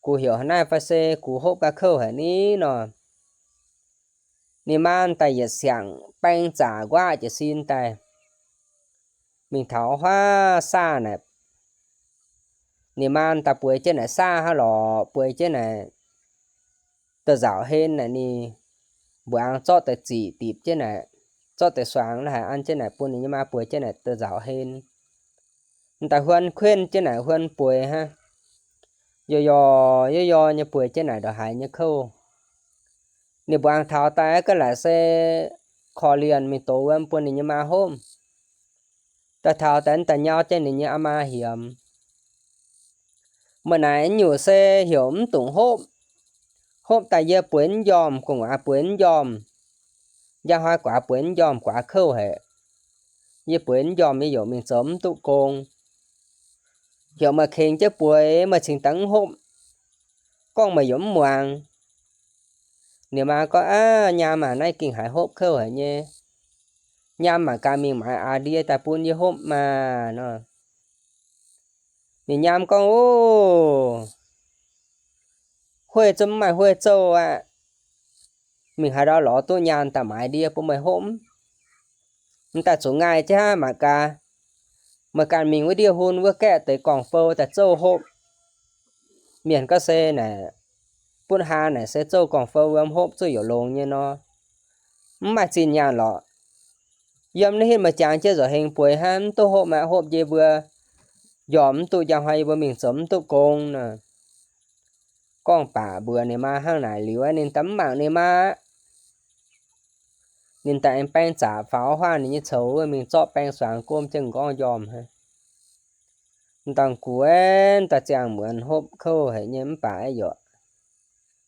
gux heuc haaix naaiv fai se gux hopv ga'kouv haic ni nor. Ninh maa daaih yietc siangx baeng zaqc nquaqv jiez sin daaih mingh taux huaav saav naaic. Ninh maa daaih bueix jienv naaic saav hnangv lorqc, bueix jienv naaic da'nzauc hen naaic ninh mbuangz zorqv deix ziqc dipc jienv naaic, zorqv deix suangx la'haic an jienv naaic bun ninh nyei maa bueix jienv naaic da'nzauc hen. M'daaih huon kuenv jienv naaic huon bueix hnangv. Yo yo, yo yo nyei bueix jienv naaic ndongc haaix nyei kouv. Ninh mbuangz taux daaih ga'naaiv se korv-lienh mingh dox wuom bun ninh nyei maa hopv. Daaih taux daaih m'daaih nyau jienv ninh nyei aa maa hiemx. Meih naaic nyungc se heuc mv dungx hopv. Hopv daaih yie bueix mv njormh, gu'nguaaz bueix mv njormh, njang hnoi guaax bueix mv njormh, guaax kouv haic. Yie bueix mv njormh, yie yaac mingh zoux mv duqv gong. Heuc meih kengx jienv bueix, meih cingx daaih mv hopv, gorngv meih yaac mv muangx. Ninh maa gorngv, Aav, nyaam aac, naaiv gengh haiz hopv kouv haic nyei. Nyaam mangc gaax mingh maaiz aa ndie daaih bun yie hopv maah nor. Ninh nyaam gorngv, Ov, hueiv zungv mv maaih hueiv zouv aqv. Mingh haaix ndau lorz duqv nyaanh daaih maaiz ndie bun meih hopv? M'daaih zuqc ngaih jienv hnangv mangc gaax. Meih ganh mingh wuov ndiev hun wuov gaeqv deix gorngv-fou daaih zouv hopv. Mienh gorngv se naaic, butv haa naaic se zouv gorngv-fou wuom hopv zuqc yaac longx nyei nor. Mv maaih zinh nyaanh lorqc. Yiem naaiv hitv meih jangx jienv nzueic hengx bueix hnangv, mv duqv hopv aqv, hopv njei mbuo njormh mv duqv, njang hnoi yie mbuo mingh zoux mv duqv gong nor. Gorngv baac mbuox ninh maa hnangv naaic liuz, ninh daaih mv mangc ninh maa aqv. Ninh daaih aengx baeng zaqc faaux huaav ninh nyei coux wuov, mingh zorqv baeng suangx gomv jienv m'nqorngv njormh hnangv. M'dauh gux aeqv, daaih ziangh muonz hopv kouv haic nyei mv baac yaac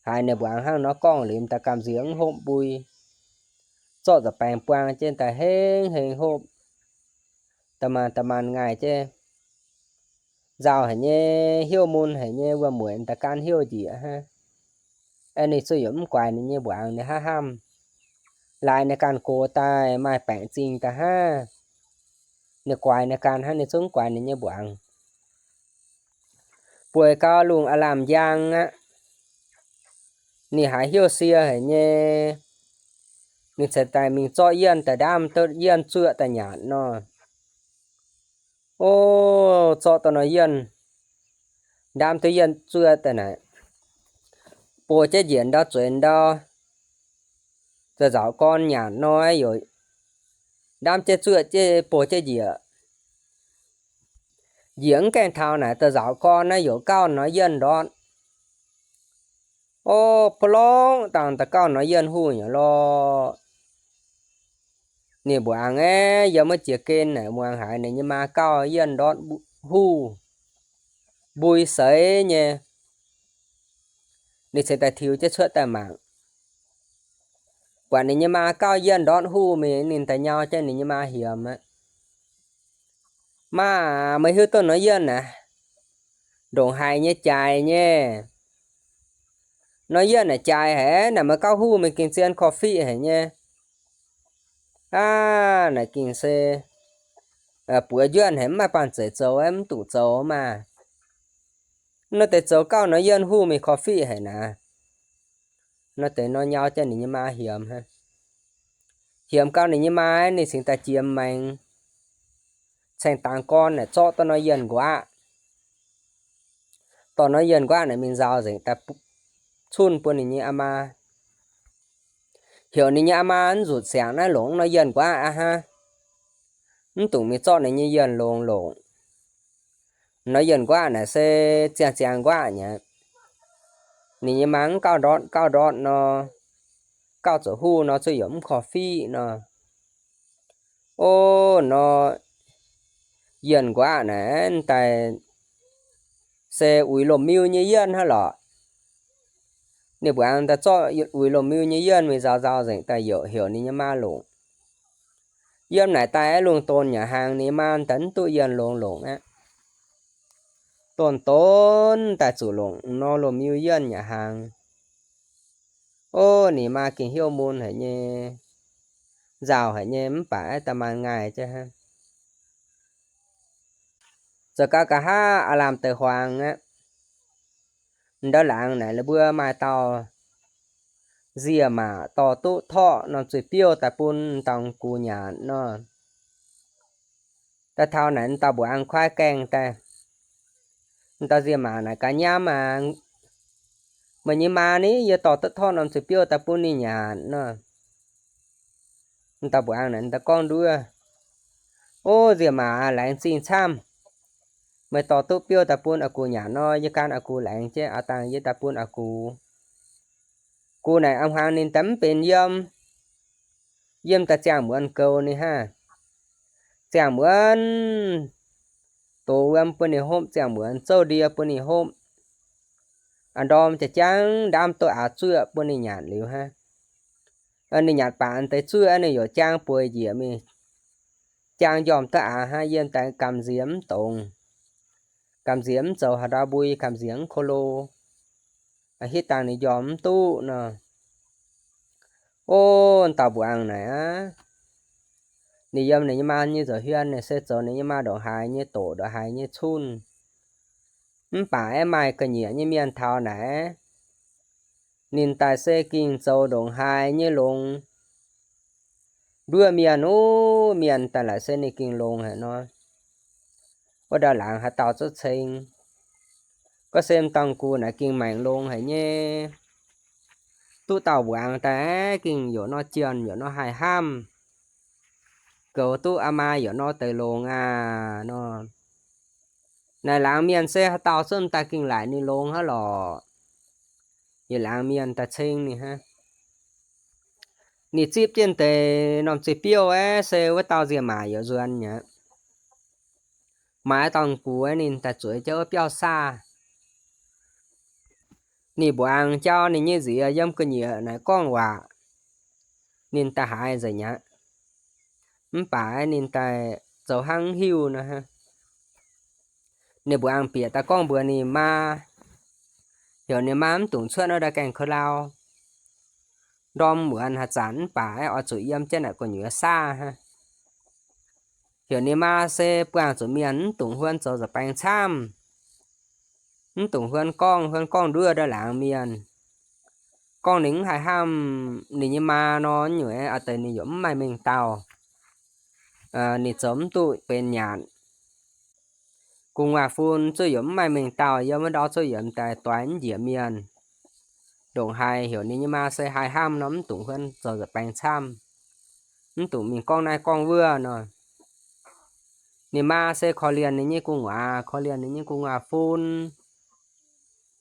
Haiz ninh mbuangz hnangv nor gorngv liuz, m'daaih gamh nziex mv hopv mbui, zorqv nza'baengx buang jienv daaih hengv hengx hopv, da'maanh da'maanh ngaih jienv, nzauh haic nyei, hnyouv mun haic nyei, wuom-mueic m'daaih gan hnyouv njiec hnangv. Aeqv, ninh zuqc yaac mv guaix ninh nyei mbuangz, ninh hnamv hnamv, laaix ninh ganh gox daaih maaih baengc zingh daaih hnangv. Ninh guaix ninh ganh hnangv, ninh zungv mv guaix ninh nyei mbuangz. Bueix gau lungh aav lamh njang aqv. Ninh haiz hnyouv sie haic nyei, ninh ceix daaih mingh zorqv yienh daaih ndaamv duqv yienh zuoqv daaih nyanc nor. O, zorqv duqv nor yienh, ndaamv duqv yienh zuoqv daaih naaic, box jienv njiec ndau zueiz ndau, za'nzauc gorn nyanc nor, yaac ndaamv jienv zuoqv jienv box jienv njiec. Njiec mv gaengh taux naaic, za'nzauc gorn naaiv yaac gauh nor yienh ndortv. O, ba'longc dangh da'gauh nor yienh huv nyei lorqc. Ninh mbuangz aeqv, yiem wuov jiex gen naaic muangx haiz ninh nyei maa gauh yienh ndortv huv, mbui seix nyei. Ninh ceix daaih tiux jienv cuotv daaih mangc. Buatc ninh nyei maa gauh yienh ndortv huv mingh, ninh daaih nyau jienv ninh nyei maa hiemx aqv. Maa, meih hiuv duqv nor yienh naaic ndongc haaix nyei jaaix nyei? Nor yienh naaic jaaix haic, naaic meih gauh huv mingh gengh zien korv-fiqv haic nyei. Aav, naaic gengh se buoz njuonh haic, mv maaih banh zeic zoux, mv duqv zoux maah. Nor deix zoux gauh nor yienh huv mingh korv-fiqv haic naaic. Nor deix nor nyau jienv ninh nyei maa hiemx aqv. Hiemx gau ninh nyei maa, ninh cingx daaih jiex maengx, caeng dangx gorn naaic zorqv dorh nor yienh nquaqv. Dorh nor yienh nquaqv naaic mingh nzaaux nzengc daaih cunh bun ninh nyei aa maa. Heuc ninh nyei aa maa mv nzutc siangx naaiv longc nor yienh nquaqv aqv hnangv. Mv dungx mingh zorqv ninh nyei yienh longx longc. Nor yienh nquaqv naaic se ziangh ziangh nquaqv nyei. Ninh nyei maa mv gauh ndortv gauh ndortv nor, gauh zoux huv nor zuqc yaac mv korv-fiqv nor. O, nor yienh nquaqv naaic daaih se uix lomh miu nyei yienh hnangv lorqc. Ninh mbuangz daaih zorqv uix lomh miu nyei yienh mingh nzaaux nzaaux nzengc daaih yaac heuc ninh nyei maa longc. Yiem naaic daaih lungh donx nyei hnaangx ninh maa daaih mv duqv yienh longx longc aqv. Donx donx daaih zuqc longc nor lomh miu yienh nyei hnaangx. O, ninh maa gengh hnyouv mun haic nyei, nzauh haic nyei, mv baac aeqv, da'maanh ngaih jienv hnangv. Zoux gau nqa'haav aav lamh deix huaang aqv. Ndau laangz naaic la'buo maaih dauh nzie-maac dorh duqv torqv norm zuiz-biouv daaih bun dauh gux nyanc nor. Daaih taux naaic dauh mbuangz kuaaiv gaengh daaih. Dauh nzie-maac naaic gaax, Nyaam aac, meih nyei maa ni, yie dorh duqv torqv norm zuiz-biouv daaih bun ninh nyanc nor. Dauh mbuangz naaic daaih gorngv nduov, O, nzie-maac, laengz zingh camv. Meih dorh duqv biouv daaih bun aa gux nyanc nor, yie gan aa gux laengz jienv aa dangh yie daaih bun aa gux. Gux naaic a'hmuangx ninh daaih mv benx yiem. Yiem daaih ziangh muonz goux ninh hnangv. Ziangh muonz dox wuom bun ninh hopv, ziangh muonz zouv ndie bun ninh hopv. Aa ndorm jaa-jangv ndaamv duqv aax zuoqv bun ninh nyanc liuz hnangv. Ninh nyanc baac deix zuoqv ninh yaac jaang bueix njiec mingh. Jaang njormh duqv aax hnangv, yiem daaih gamh nziex mv dongz. Gamh nziex mv zoux haaix ndau mbui, gamh nziex mv ko lo. Hitv dangh ninh njormh mv duqv nor. O, dauh mbuangz naaic aav, ninh yiem ninh nyei maa nyei nza'hmien naaic se zoux ninh nyei maa ndongc haaix nyei doqc, ndongc haaix nyei cunh. Mv baac aeqv, maaih ga'nyiec nyei mienh taux naaic, ninh daaih se gengh zoux ndongc haaix nyei longx. Nduov mienh, o, mienh daaih laaic se ninh gengh longx haic nor. Wuov ndau laangz haaix dauh zouv ceng, gorngv se m'dauh gux naaic gengh maengc longx haic nyei. Duqv dauh mbuangz daaih aeqv, gengh yaac nor jienh, yaac nor haih hnamv. Goux duqv aa maa yaac nor deix longx aac nor. Naaic laangz mienh se haaix dauh zouv daaih gengh laaic ninh longx hnangv lorqc. Yietc laangz mienh daaih ceng ninh hnangv. Ninh zipv jienv deix norm zuiz-biouv aeqv, se wuov dauh nzie-maac yaac nzuonx mi'aqv. Maaih dauh gux aeqv, ninh daaih zueiz jienv wuov biauv-saav. Ninh mbuangz jauv ninh nyei nziex yiem ga'nyiec naaic gorngv waac, ninh daaih haiz nzengc aqv. Mv baac ninh daaih zoux hnangv mv hiuv nor. Ninh mbuangz bieqc daaih gorngv mbuox ninh maa, heuc ninh maa mv dungx cuotv nor ndau gaengh kouv lauh. Ndorm muonz haaix zanc mv baac oix zuqc yiem jienv naaic gu'nyuoz saav hnangv. Heuc ninh maa se buangh zuqc mienh mv dungx huon zoux nza'baengx camv, mv dungx huon gorngv, huon gorngv nduov ndau laangz mienh. Gorngv ninh mv haih hnamv ninh nyei maa nor, nyungc a'deix ninh yaac mv maaih mengh dauh. Ninh zoux mv duqv benx nyanc. Gu'nguaaz-fun zuqv yaac mv maaih mengh dauh, yiem wuov ndau zuqv yaac m'daaih doix mv njiec mienh. Ndongc haaix heuc ninh nyei maa se haih hnamv nor mv dungx huon zoux nza'baengx camv, mv dungx mingh gorngv naaiv gorngv wuov nor. Ninh maa se korv-lienh ninh nyei gu'nguaaz, korv-lienh ninh nyei gu'nguaaz-fun.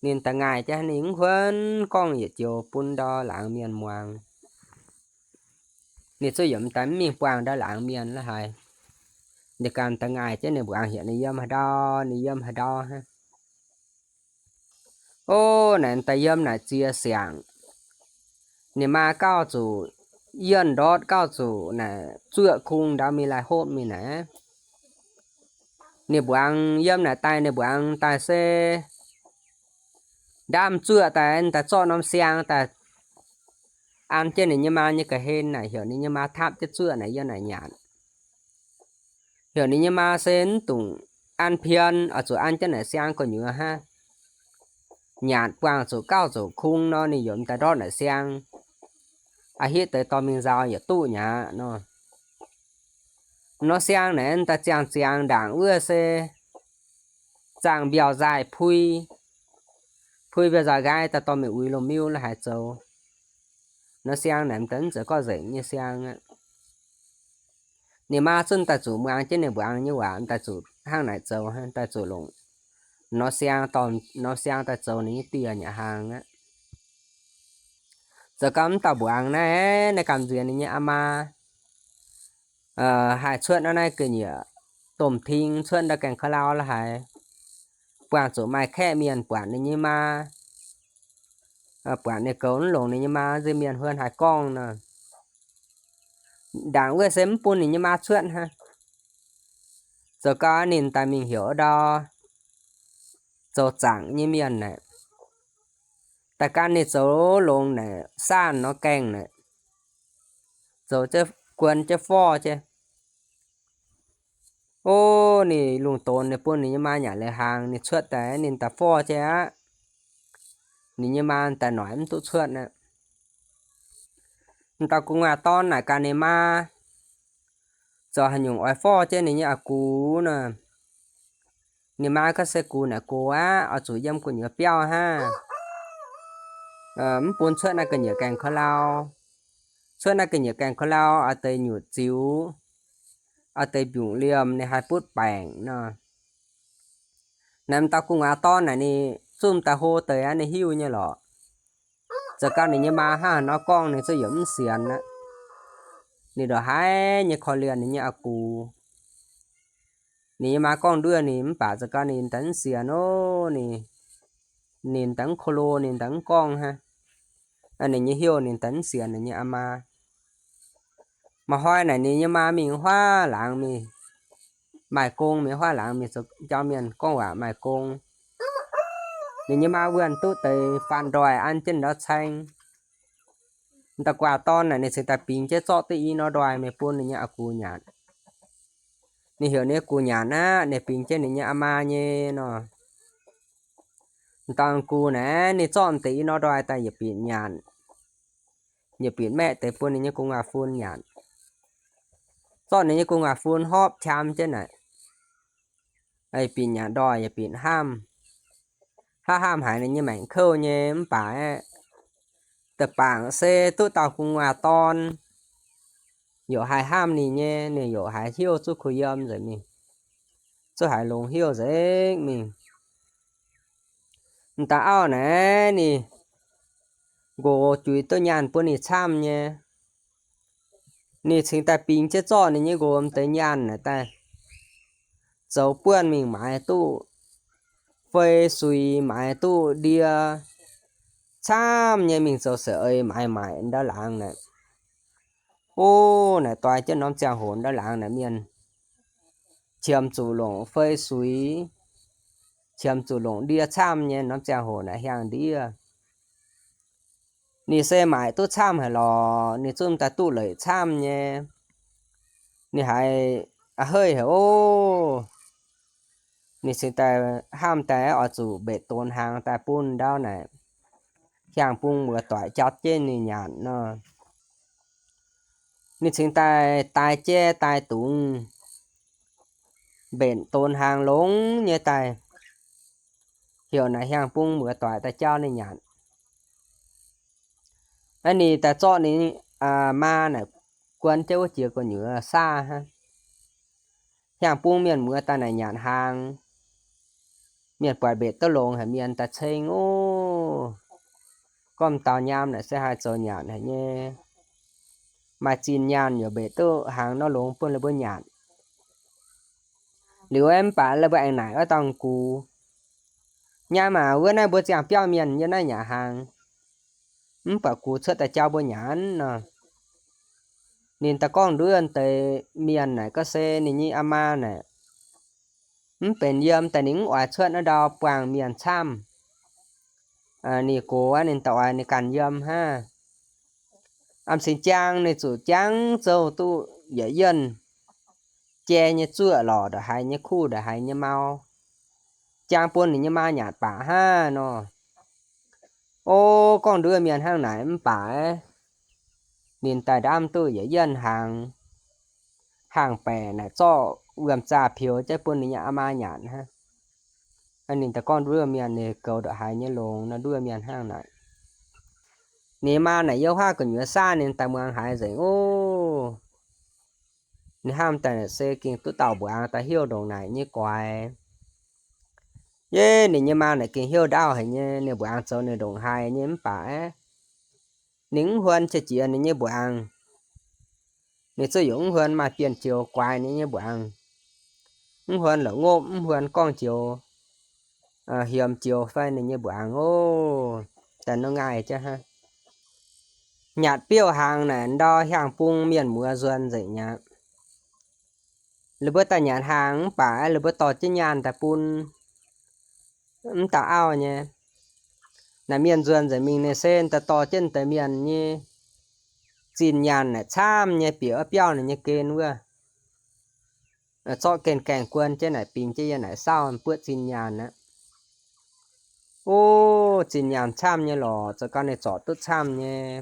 Ninh da'ngaaic jienv ninh mv huon gorngv yietc joux bun ndau laangz mienh muangx. Ninh zuqv yietc m'daaih mv mingh buangh ndau laangz mienh la'haiz. Ninh ganh da'ngaaic jienv ninh mbuangz heuc ninh yiem haaix ndau, ninh yiem haaix ndau hnangv. O, naaic daaih yiem naaic ziex siangx. Ninh maa gauh zuqc yienh ndortv, gauh zuqc naaic zuoqv kungx ndau mingh lai hopv mingh naaic. Ninh mbuangz yiem naaic daaih, ninh mbuangz daaih se ndaamv zuoqv daaih, daaih zorqv norm siang daaih an jienv ninh nyei maa nyei ga'hlen naaic, heuc ninh nyei maa tapv jienv zuoqv naaic yiem naaic nyanc. Heuc ninh nyei maa se mv dungx an pien, oix zuqc an jienv naaic siang gu'nyuoz hnangv. Nyanc buangh zuqc gauh zuqc kungx nor, ninh yaac m'daaih ndortv naaic siang. A'hitv deix dorh mingh nzaaux yaac duqv mi'aqv nor. Nor siang naaic m'daaih ziangh ziangx ndaangc wuov se zaangh mbiauh nzaaih pui, pui mbiauh nzaaih nqaai daaih dorh mingh uix lomh miuv la'haiz zoux. Nor siang naaic m'daaih mv zeiz gorngv nzengc nyei siang aqv. Ninh maa zungv daaih zuqc muangx jienv ninh mbuangz nyei waac, daaih zuqc hnangv naaic zoux, daaih zuqc longc nor siang, dorh nor siang daaih zoux ninh nyei dieh nyei hlang aqv. Zoux gau mv dauh mbuangz naaiv, naaiv gamh nziex ninh nyei aa maa haih cuotv naaiv ga'nyiec domh ting, cuotv ndau gaengh ka'lau la'haiz, buangh zuqc maaih kaeqv mienh buatc ninh nyei maa, buatc ninh goux mv longc ninh nyei maa, nziex mienh huon haiz gorngv nor. Ndaangc wuov se mv bun ninh nyei maa cuotv hnangv. Zoux gau ninh daaih mingh heuc ndau zoux zaangc nyei mienh naaic, daaih gan ninh zoux longx naaic, saanh nor gaengh naaic, zoux guon jienv forv jienv. O, ninh lungh donx ninh bun ninh nyei maa nyanc leiz hlang, ninh cuotv daaih ninh daaih forv jienv aqv. Ninh nyei maa daaih noic mv duqv cuotv aqv. M'dauh gu'nguaaz-dorn naaic gaax ninh maa, zoux haaix nyungc oix forv jienv ninh nyei a'gux nor. Ninh maa gorngv se gux naaic gox aqv, oix zuqc yiem gu'nyuoz biauv hnangv. Mv bun cuotv naaiv ga'nyiec gaengh ka'lau. Cuotv naaiv ga'nyiec gaengh ka'lau oix deix nyutc ziux, oix deix mbiungc liemh ninh haih butv baengc nor. Naaiv m'dauh gu'nguaaz-dorn naaic ninh zungv m'daaih hlo deix aqv, ninh hiuv nyei lorqc. Zoux gau ninh nyei maa hnangv haaix nor gorngv ninh zungv yaac mv sienx aqv. Ninh ndongc haaix nyei korv-lienh ninh nyei a'gux. Ninh nyei maa gorngv nduov ninh mv baac zoux gau ninh daaih mv sienx ov. Ninh, ninh daaih mv ko lo, ninh daaih mv gorngv hnangv. Ninh nyei heuc ninh daaih mv sienx ninh nyei aa maa. Maaih hnoi naaic ninh nyei maa mingh huaav laangz mingh maaih gong, mingh huaav laangz mingh zoux jauv mienh gorngv waac maaih gong. Ninh nyei maa wuonh duqv deix faan ndoih an jienv ndau caeng. M'dauh gu'nguaaz-dorn naaic ninh cingx daaih bingx jienv zorqv duqv i norm ndoih mingh bun ninh nyei a'gux nyanc. Ninh heuc ninh nyei gux nyanc aqv, ninh bingx jienv ninh nyei aa maa nyei nor. M'dauh gux naaic ninh zorqv deix i norm ndoih daaih yietc binc nyanc, yietc binc maeqv deix bun ninh nyei gu'nguaaz-fun nyanc. Zorqv ninh nyei gu'nguaaz-fun hopv qam jienv naaic, yietc binc nyanc ndoih, yietc binc hnamv. Hnamv hnamv haiz ninh nyei maengc kouv nyei mv baac aeqv, da'bangc se duqv dauh gu'nguaaz-dorn yaac haih hnamv ninh nyei, ninh yaac haiz hnyouv zuqc kuh yiem nzengc mingh, zuqc haiz longx hnyouv nzengc mingh. M'daaih auv naaic ninh nqox juix duqv nyaanh bun ninh camv nyei. Ninh cingx daaih bingx jienv zorqv ninh nyei nqox m'deix nyaanh naaic daaih zoux buonv mingh maaiz duqv fei suix, maaiz duqv ndie, camv nyei mingh zoux seix ei maaiz maaic ndau laangz naaic. Ov, naaic doix jienv norm ziangh hoc ndau laangz naaic mienh qiemx zuqc longc fei suix, qiemx zuqc longc ndie camv nyei norm ziangh hoc naaic hiaangx ndiev. Ninh se maaic duqv camv haic lorqc, ninh zungv daaih duqv leic camv nyei. Ninh haiz a'heiv haic ov. Ninh cingx daaih hnamv daaih oix zuqc mbenc donx hnaangx daaih bun ndau naaic hiaang-bung muoz-doic jatv jienv ninh nyanc nor. Ninh cingx daaih daix jaiv daix dungz mbenc donx hnaangx longx nyei daaih, heuc naaic hiaang-bung muoz-doic daaih jauv ninh nyanc. Aa, ninh daaih zorqv ninh maa naaic guon jienv wuov jiex gu'nyuoz saav hnangv. Hiaang-bung mienh muoz daaih naaic nyanc hnaangx, mienh buatc mbenc duqv longx haic mienh daaih ceng ov. Gorngv dauh nyaam naaic se haih zoux nyanc haic nyei. Maaih zinh nyaanh yaac mbenc duqv hnaangx nor longx bun ninh mbuo nyanc. Liuz mv baac ninh mbuo aengx naaic wuov dauh gux, nyaam aac, wuov naaiv mbuo ziangh biauv mienh yiem naaiv nyanc hnaangx, mv baac gux cuotv daaih jauv mbuo nyanc nor. Ninh daaih gorngv nduov deix mienh naaic gorngv se ninh nyei aa maa naaic mv benx yiem daaih ninh mv oix cuotv naaiv ndau buangh mienh camv. Ninh gox ninh daaih oix ninh ganh yiem hnangv. Am cingx jaang ninh zuqc jangv zouv duqv yietc yienh jai nyei zuoqv lorqc, ndongc haaix nyei kuv, ndongc haaix nyei mau, jaang bun ninh nyei maa nyanc baac hnangv nor. O, gorngv nduov mienh hnangv naaic mv baac ninh daaih ndamv duqv yietc yienh hnaangx, hnaangx-baeqc naaic zorqv wuom-zaah peux jienv bun ninh nyei aa maa nyanc hnangv. Ninh daaih gorngv nduov mienh ninh goux ndongc haaix nyei longx nor, nduov mienh hnangv naaic. Ninh maa naaic yiem huaav gu'nyuoz saav ninh daaih muangx haiz nzengc ov. Ninh hnamv daaih naaic se gengh duqv dauh mbuangz daaih heuc ndongc naaic nyei guaix. Yie, ninh nyei maa naaic gengh heuc ndaauv haic nyei, ninh mbuangz zoux ninh ndongc haaix nyei mv baac aeqv, ninh mv huon qiex jiez ninh nyei mbuangz. Ninh zuqc yaac mv huon maaih bienh joux guaix ninh nyei mbuangz. Mv huon la'ngopv, mv huon gorngv joux, hiemx joux fai ninh nyei mbuangz ov, daaih nor ngaih jienv hnangv. Nyanc biouv hnaangx naaic ndau hiaang-bung mienh muoz nzuonx nzengc mi'aqv. Ninh mbuo daaih nyanc hnaangx mv baac ninh mbuo dorh jienv nyaanh daaih bun mv dauh auv nyei. Naaic mienh nzuonx nzengc mingh ninh se daaih dorh jienv deix mienh nyei zinh nyaanh naaic camv nyei bieqc wuov biauv ninh nyei gen wuov. Zorqv gen gaengh guon jienv naaic bingx jienv yiem naaic saauv buoqv zinh nyaanh aqv. O, zinh nyaanh camv nyei lorqc, zoux gau ninh zorpc duqv camv nyei.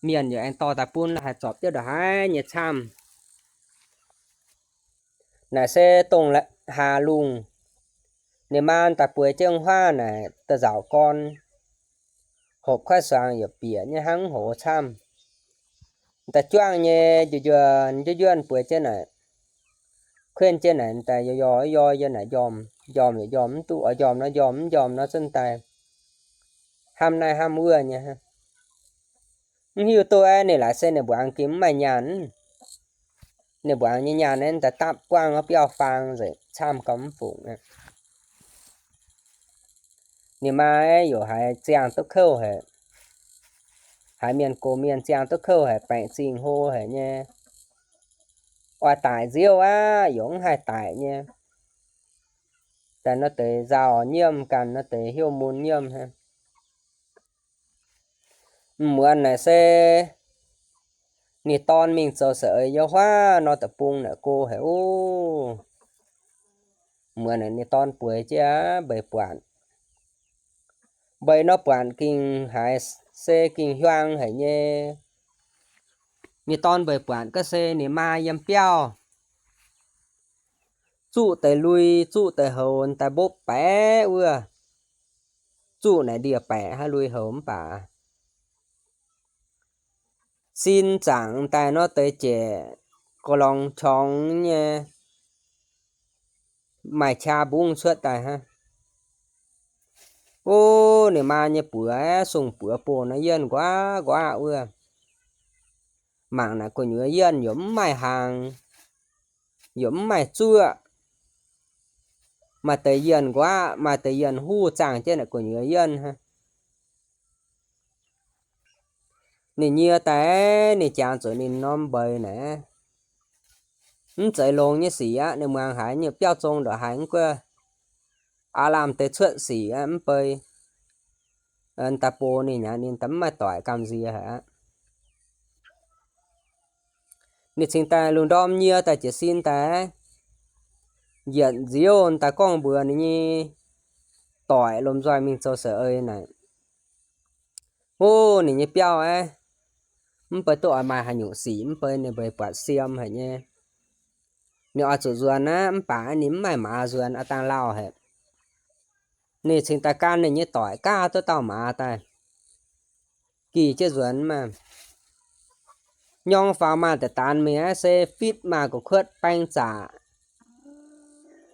Mienh yaac aengx dorh daaih bun haih zorpc jienv ndongc haaix nyei camv. Naaic se dongh hlaax lungh, ninh maa daaih bueix jienv huaav naaic da'nzauc gorn, hopc kuaaiv suangx yaac bieqc nyei hnangv hoz camv. Da'juangv nyei njuov njuov njuov njuov bueix jienv naaic, kuinv jienv naaic daaih yoi yoi yoi yiem naaic njormh, njormh yaac njormh mv duqv, oix njormh nor njormh, mv njormh nor zunv daaih hnamv naaiv hnamv wuov nyei. Mv hiuv duqv aeqv, ninh laaix se ninh mbuangz gengh mv maaih nyaanh. Ninh mbuangz nyei nyaanh naaiv daaih dapv buangv wuov biauv-faang nzengc, camv gauh mv fungc aqv. Ninh maa aeqv, yaac haiz ziangh duqv kouv haic, haiz mienh gox mienh ziangh duqv kouv haic, baengc zingh hlo haic nyei. Oix daic nziouv aqv, yaac mv haih daic nyei. Daaih nor deix nzauh nyiemv, ganh nor deix hnyouv mun nyiemv hnangv. Muonz naaic se ninh dorn mingh zoux seix eix yiem huaav nor, deic-bung naaic go haic ov. Muonz naaic ninh dorn bueix jienv mbeix buatc. Mbeix nor buatc gengh haiz se gengh hiuang haic nyei. Ninh dorn mbeix buatc ga'se ninh maa yiem biauv zuqv deix lui, zuqv deix houx daaih mbopv baeqc wuov. Zuqv naaic ndie-baeqc hnangv, lui houx mv baac sin zaangc daaih nor deix jec gorx-lorngx qorngx nyei, maaih qaqv mbungv cuotv daaih hnangv. Ov, ninh maa nyei buoz aeqv, sung buoz bouh nor yienh nquaqv nquaqv wuov. Mangc naaic gu'nyuoz yienh yaac mv maaih hnaangx, yaac mv maaih zuoqv. Maaih deix yienh nquaqv, maaih deix yienh huv zaangh jienv naaic gu'nyuoz yienh hnangv. Ninh nyie daaih, ninh jangx zuqc ninh norm mbeix naaic, mv zeiz longx nyei sic aqv. Ninh muangx haiz nyungc biauv zong ndongc haaix mv guoqv, aav lamh deix cuotv sic aqv, mv bei daaih bun ninh aqv, ninh daaih mv maaih doic gamh nziex haic aqv. Ninh cingx daaih lungh ndorm nyie daaih jiez sin daaih, yietc nziouv daaih gorngv mbuox ninh nyei doic lomh nzoih mingh zoux saeng-eix naaic, Ov, ninh nyei biauv aeqv, mv bei duqv oix maaih haaix nyungc sic, mv bei ninh mbeix buatc siem haic nyei. Ninh oix zuqc nzuonx aqv, mv baac ninh mv maaih maaz nzuonx, a'dangh lauh haic. Ninh cingx daaih gan ninh nyei doic gaav duqv dauh maaz daaih, gih jienv nzuonx maah. Nyorng faaux maaih deix daanx mingh aeqv, se fitv maaih gu'kuotv baeng zaqc,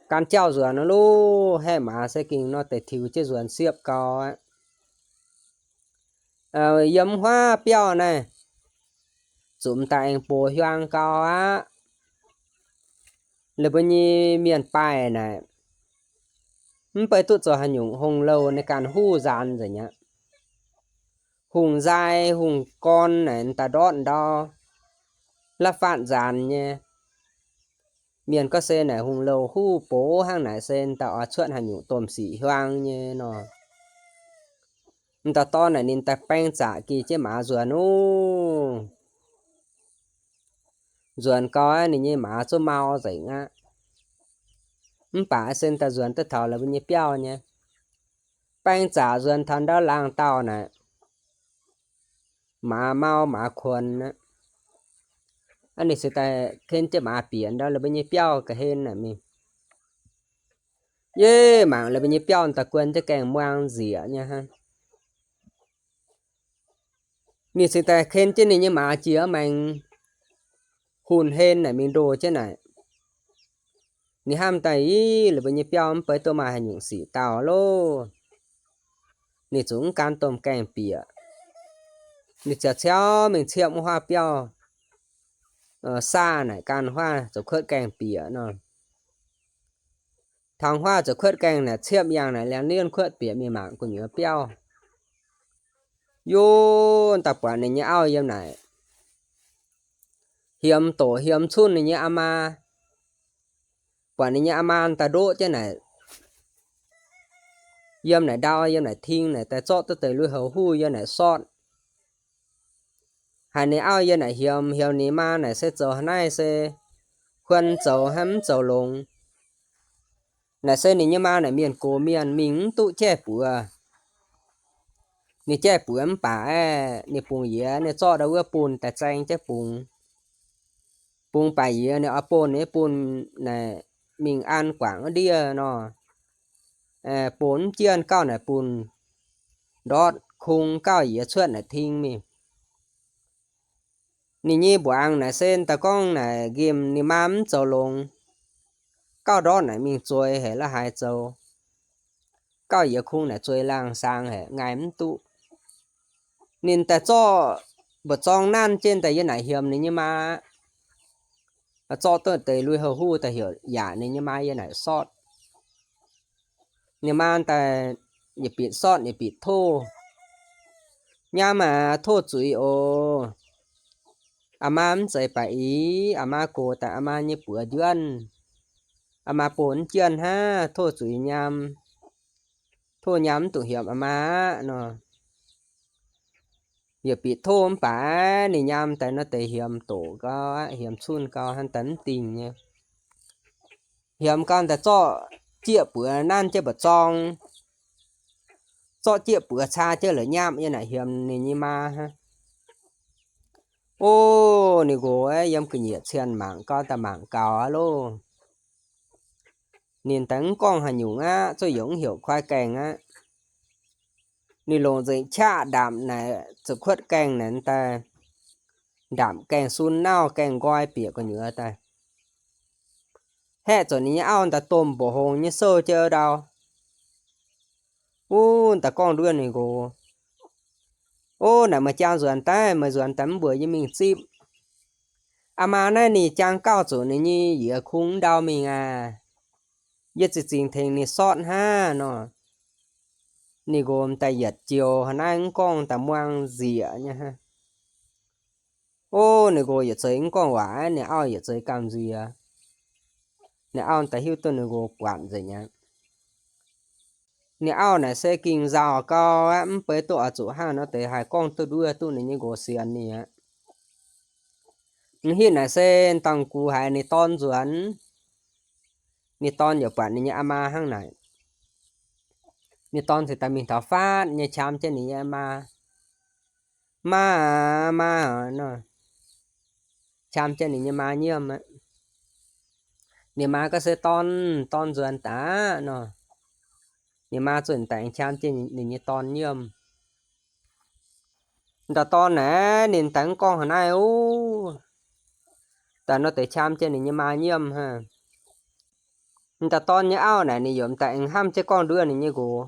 gan jauv nzuonx loh. Haeqv maaz se gengh nor deix tiux jienv nzuonx siepv gau aqv. Yiem wuov biauv naaiv, zunc daaih aengx box hiuang gau aqv. Laaix mbuo nyei mienh baaih naaic, mv bei duqv zoux haaix nyungc, hungh louh ninh ganh huv nzaanx nzengc aqv. Hungh nzaai hungh gorn naaic daaih ndortv ndau, la'faatv nzaanx nyei. Mienh gorngv se naaic hungh louh huv box hnangv naaic se daaih oix cuotv haaix nyungc domh sic hiuang nyei nor. M'daaih dorn naaic ninh daaih baeng zaqc gih jienv maaz nzuonx ov. Nzuonx gau aqv, ninh nyei maaz zuqc mau nzengc aqv. Mv baac se daaih nzuonx duqv taux laaix mbuo nyei biauv nyei. Baeng zaqc nzuonx taux ndau laangh dauh naaic, maaz mau maaz kuonx aqv. Ninh se daaih ken jienv maaz bieqc ndau laaix mbuo nyei biauv ga'hlen naaic mingh. Yie mangc laaix mbuo nyei biauv daaih guon jienv gaengh muang nzieqc nyei hnangv. Ninh cingx daaih ken jienv ninh nyei maaz jiex maengx hunh hlen naaic mingh ndoh jienv naaic. Ninh hnamv daaih, Ih, laaix mbuo nyei biauv mv bei duqv maaih haaix nyungc sic dauh loh. Ninh zungv mv gan domh gaengh bieqc. Ninh ziouc ciauv mingh ciepv wuov huaav biauv, saah naaic gan huaav zoux kuotv gaengh bieqc nor. Taux huaav zoux kuotv gaengh naaic ciepv yangh naaic liangx-lienh kuotv bieqc mingh mangc gu'nyuoz biauv. Yie daaih buatc ninh nyei auv yiem naaic hiemx doqc hiemx cunh ninh nyei aa maa. Buatc ninh nyei aa maa daaih ndoqv jienv naaic, yiem naaic ndau, yiem naaic ting naaic daaih zorqv duqv deix lui-houx huv yiem naaic sortv. Haiz ninh auv yiem naaic hiemx, hiemx ninh maa naaic se zoux haaix naaiv se huon zoux hnangv mv zoux longx. Naaic se ninh nyei maa naaic mienh gox mienh mingh mv duqv jaiv buoz. Ninh jaiv buoz mv baac aeqv, ninh bungx yiez, ninh zorqv ndau wuov bunh daaih zaeng jienv bungx. Bungx baac yiez ninh oix bun ninh nyei bunh naaic mingh an guangc wuov ndiev nor, bun mv jienh gauh naaic bunh ndortv kungx gauh yiez cuotv naaic ting mingh. Ninh nyei mbuangz naaic se daaih gorngv naaic nqemh ninh maa mv zoux longx, gauh ndortv naaic mingh zueiz haic la'haaix zoux, gauh yiez kungx naaic zueiz laangh saang haic, ngaih mv duqv. Ninh daaih zorqv mbu'zorng nanv jienv daaih yiem naaic hiemx ninh nyei maa aqv. Zorqv duqv deix lui-houx huv daaih heuc yaac ninh nyei maa yiem naaic sortv. Ninh maa daaih yietc bieqc sortv yietc bieqc tov. Nyaam aac, tov zuiz oc. Aa maa mv zeiz baac ix, aa maa gox daaih aa maa nyei buoz njuonv. Aa maa bun mv jienh hnangv, tov zuiz nyaam. Tov nyaam mv dungx hiemx aa maa aqv nor. Yietc bieqc tov mv baac ninh nyaam daaih nor deix hiemx doqc gau aqv, hiemx cunh gau hnangv, daaih mv dingh nyei. Hiemx gau daaih zorqv jieqv buoz nanv jienv mbu'zorng, zorqv jieqv buoz caa jienv la'nyaapv yiem naaic hiemx ninh nyei maa hnangv. Ov, ninh nqox yiem ga'nyiec cien mangc gau daaih mangc gaux aqv loh. Ninh daaih mv gorngv haaix nyungc aqv, zuqc yaac mv heuc kuaai gaengh aqv. Ninh longc nzengc qaqv ndapc naaic zoux kuotv gaengh naaic daaih, ndapc gaengh sun nauv gaengh nqoi bieqc gu'nyuoz daaih. Haeqv zuqc ninh nyei auv daaih domh mboqc hongx nyei sou jienv ndau. Wuov daaih gorngv nduov ninh nqox, Ov, naaic meih jangx nzuonx daaih, meih nzuonx daaih mv mbuox yie mingh zipv. Aa maa naaiv ninh jangx gauh zuqc ninh nyei yiez kungx ndau mingh aac. Yie zinh zingx tengx ninh sortv hnangv nor. Ninh nqox daaih yietc joux hnangv naaiv mv gorngv daaih muangx nzieqc nyei hnangv. O, ninh nqox yietc zeiz mv gorngv waac aqv, ninh auv yietc zeiz gamh nziex. Ninh auv daaih hiuv duqv ninh nqox buatc nzengc aqv. Ninh auv naaic se ging nzauh gau aqv, mv beiv duqv oix zuqc hnangv nor deix haih gorngv duqv nduov duqv ninh nyei nqox sienx ninh aqv. Mv hitv naaic se dangh gux haiz ninh dorn nzuonx, ninh dorn yaac buatc ninh nyei aa maa hnangv naaic. Ninh dorn ziouc daaih mingh taux faatv nyei qam jienv ninh nyei maa. Maa aac, maa aac nor, qam jienv ninh nyei maa nyiemv aqv. Ninh maa gorngv se, Dorn, dorn nzuonx daaih aqv nor. Ninh maa zunh daaih aengx qam jienv ninh nyei dorn nyiemv. Dauh dorn naaic ninh daaih mv gorngv haaix naaiv ov, daaih nor deix qam jienv ninh nyei maa nyiemv hnangv. Dauh dorn nyei auv naaic ninh yaac daaih aengx hnamv jienv gorngv nduov ninh nyei nqox.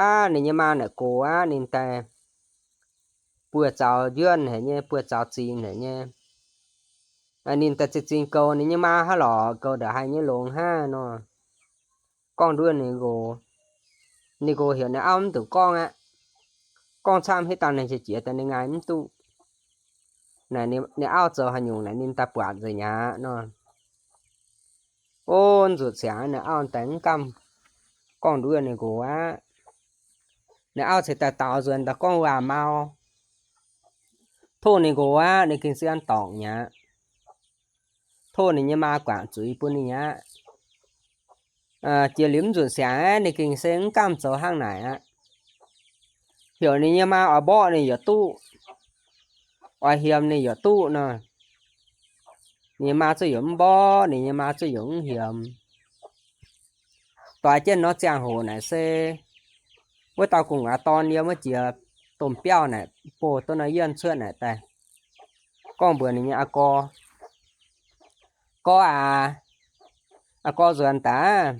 Aav, ninh nyei maa naaic gox aqv, ninh daaih buoz-zaux njuonv haic nyei, buoz-zaux zingx haic nyei. Ninh daaih zinh zingx goux ninh nyei maa hnangv lorqc, goux ndongc haaix nyei longx hnangv nor, gorngv nduov ninh nqox. Ninh nqox heuc ninh auv mv dungx gorngv aqv. Gorngv camv hitv dangh ninh jiex daaih ninh ngaih mv duqv. Naaic ninh auv zoux haaix nyungc naaic ninh daaih buatc nzengc aqv nor. O, nzunc siangx ninh auv daaih mv gamh gorngv nduov ninh nqox aqv. Ninh auv ceix daaih daaux nzuonx daaih gorngv waac-mau, tov ninh nqox aqv, ninh gengh zien dorngc mi'aqv. Tov ninh nyei maa guangc zuiz bun ninh aqv. Jiex liuz mv nzunc siangx aeqv, ninh gengh se mv gamh zoux hnangv naaic aqv. Heuc ninh nyei maa oix mborqv ninh yaac duqv, oix hiemx ninh yaac duqv nor. Ninh nyei maa zuqc yaac mv mborqv, ninh nyei maa zuqc yaac mv hiemx. Doix jienv nor ziangh hoc naaic se wuov dauh gu'nguaaz dorn yiem wuov jiex domh biauv naaic, boh duqv nor yienh cuotv naaic daaih gorngv mbuox ninh nyei aa gorx, Gorx aac, aa gorx nzuonx daaih,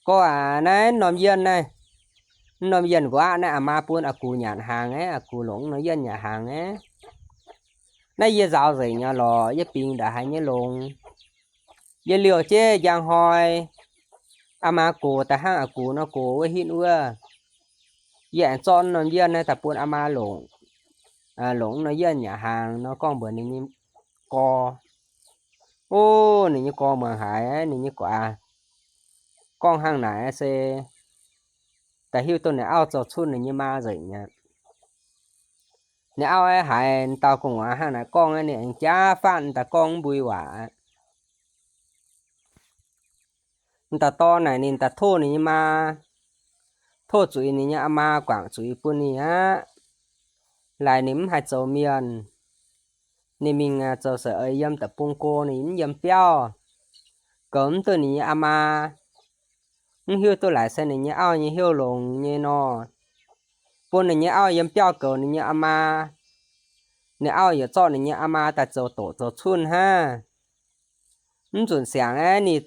gorx aac, naaiv norm yienh naaiv, norm yienh nquaqv naaiv aa maa bun aa gux nyanc hnaangx aqv, aa gux longc norm yienh nyanc hnaangx aqv. Naaiv yie nzaaux nzengc nyei lorqc, yie bingx ndongc haaix nyei longx. Yie liouh jienv njang hnoi, aa maa gox daaih hnangv aa gux nor gox wuov hitv wuov. Yie aengx zorqv norm yienh naaiv daaih bun aa maa longc, longc norm yienh nyanc hnaangx nor gorngv mbuox ninh nyei gorx. O, ninh nyei gorx muangx haiz ninh nyei guaax gorngv hnangv naaic se da'hiuv duqv ninh auv zoux cunh ninh nyei maa nzengc aqv. Ninh auv haiz dauh gu'nguaaz hnangv naaic gorngv, ninh aengx jaav fatv daaih gorngv mv mbui waac. Dauh dorn naaic ninh daaih tov ninh nyei maa, tov zuiz ninh nyei aa maa guangc zuiz bun ninh aqv. Laaic ninh mv haih zoux mienh. Ninh mingh zoux seix eix yiem deic-bung go, ninh mv yiem biauv, goux mv duqv ninh nyei aa maa. Mv hiuv duqv laaic se ninh nyei auv nyei hnyouv longx nyei nor, bun ninh nyei auv yiem biauv goux ninh nyei aa maa. Ninh auv yaac zorqv ninh nyei aa maa daaih zoux doqc zoux cunh hnangv. Mv nzunc siangx aeqv, ninh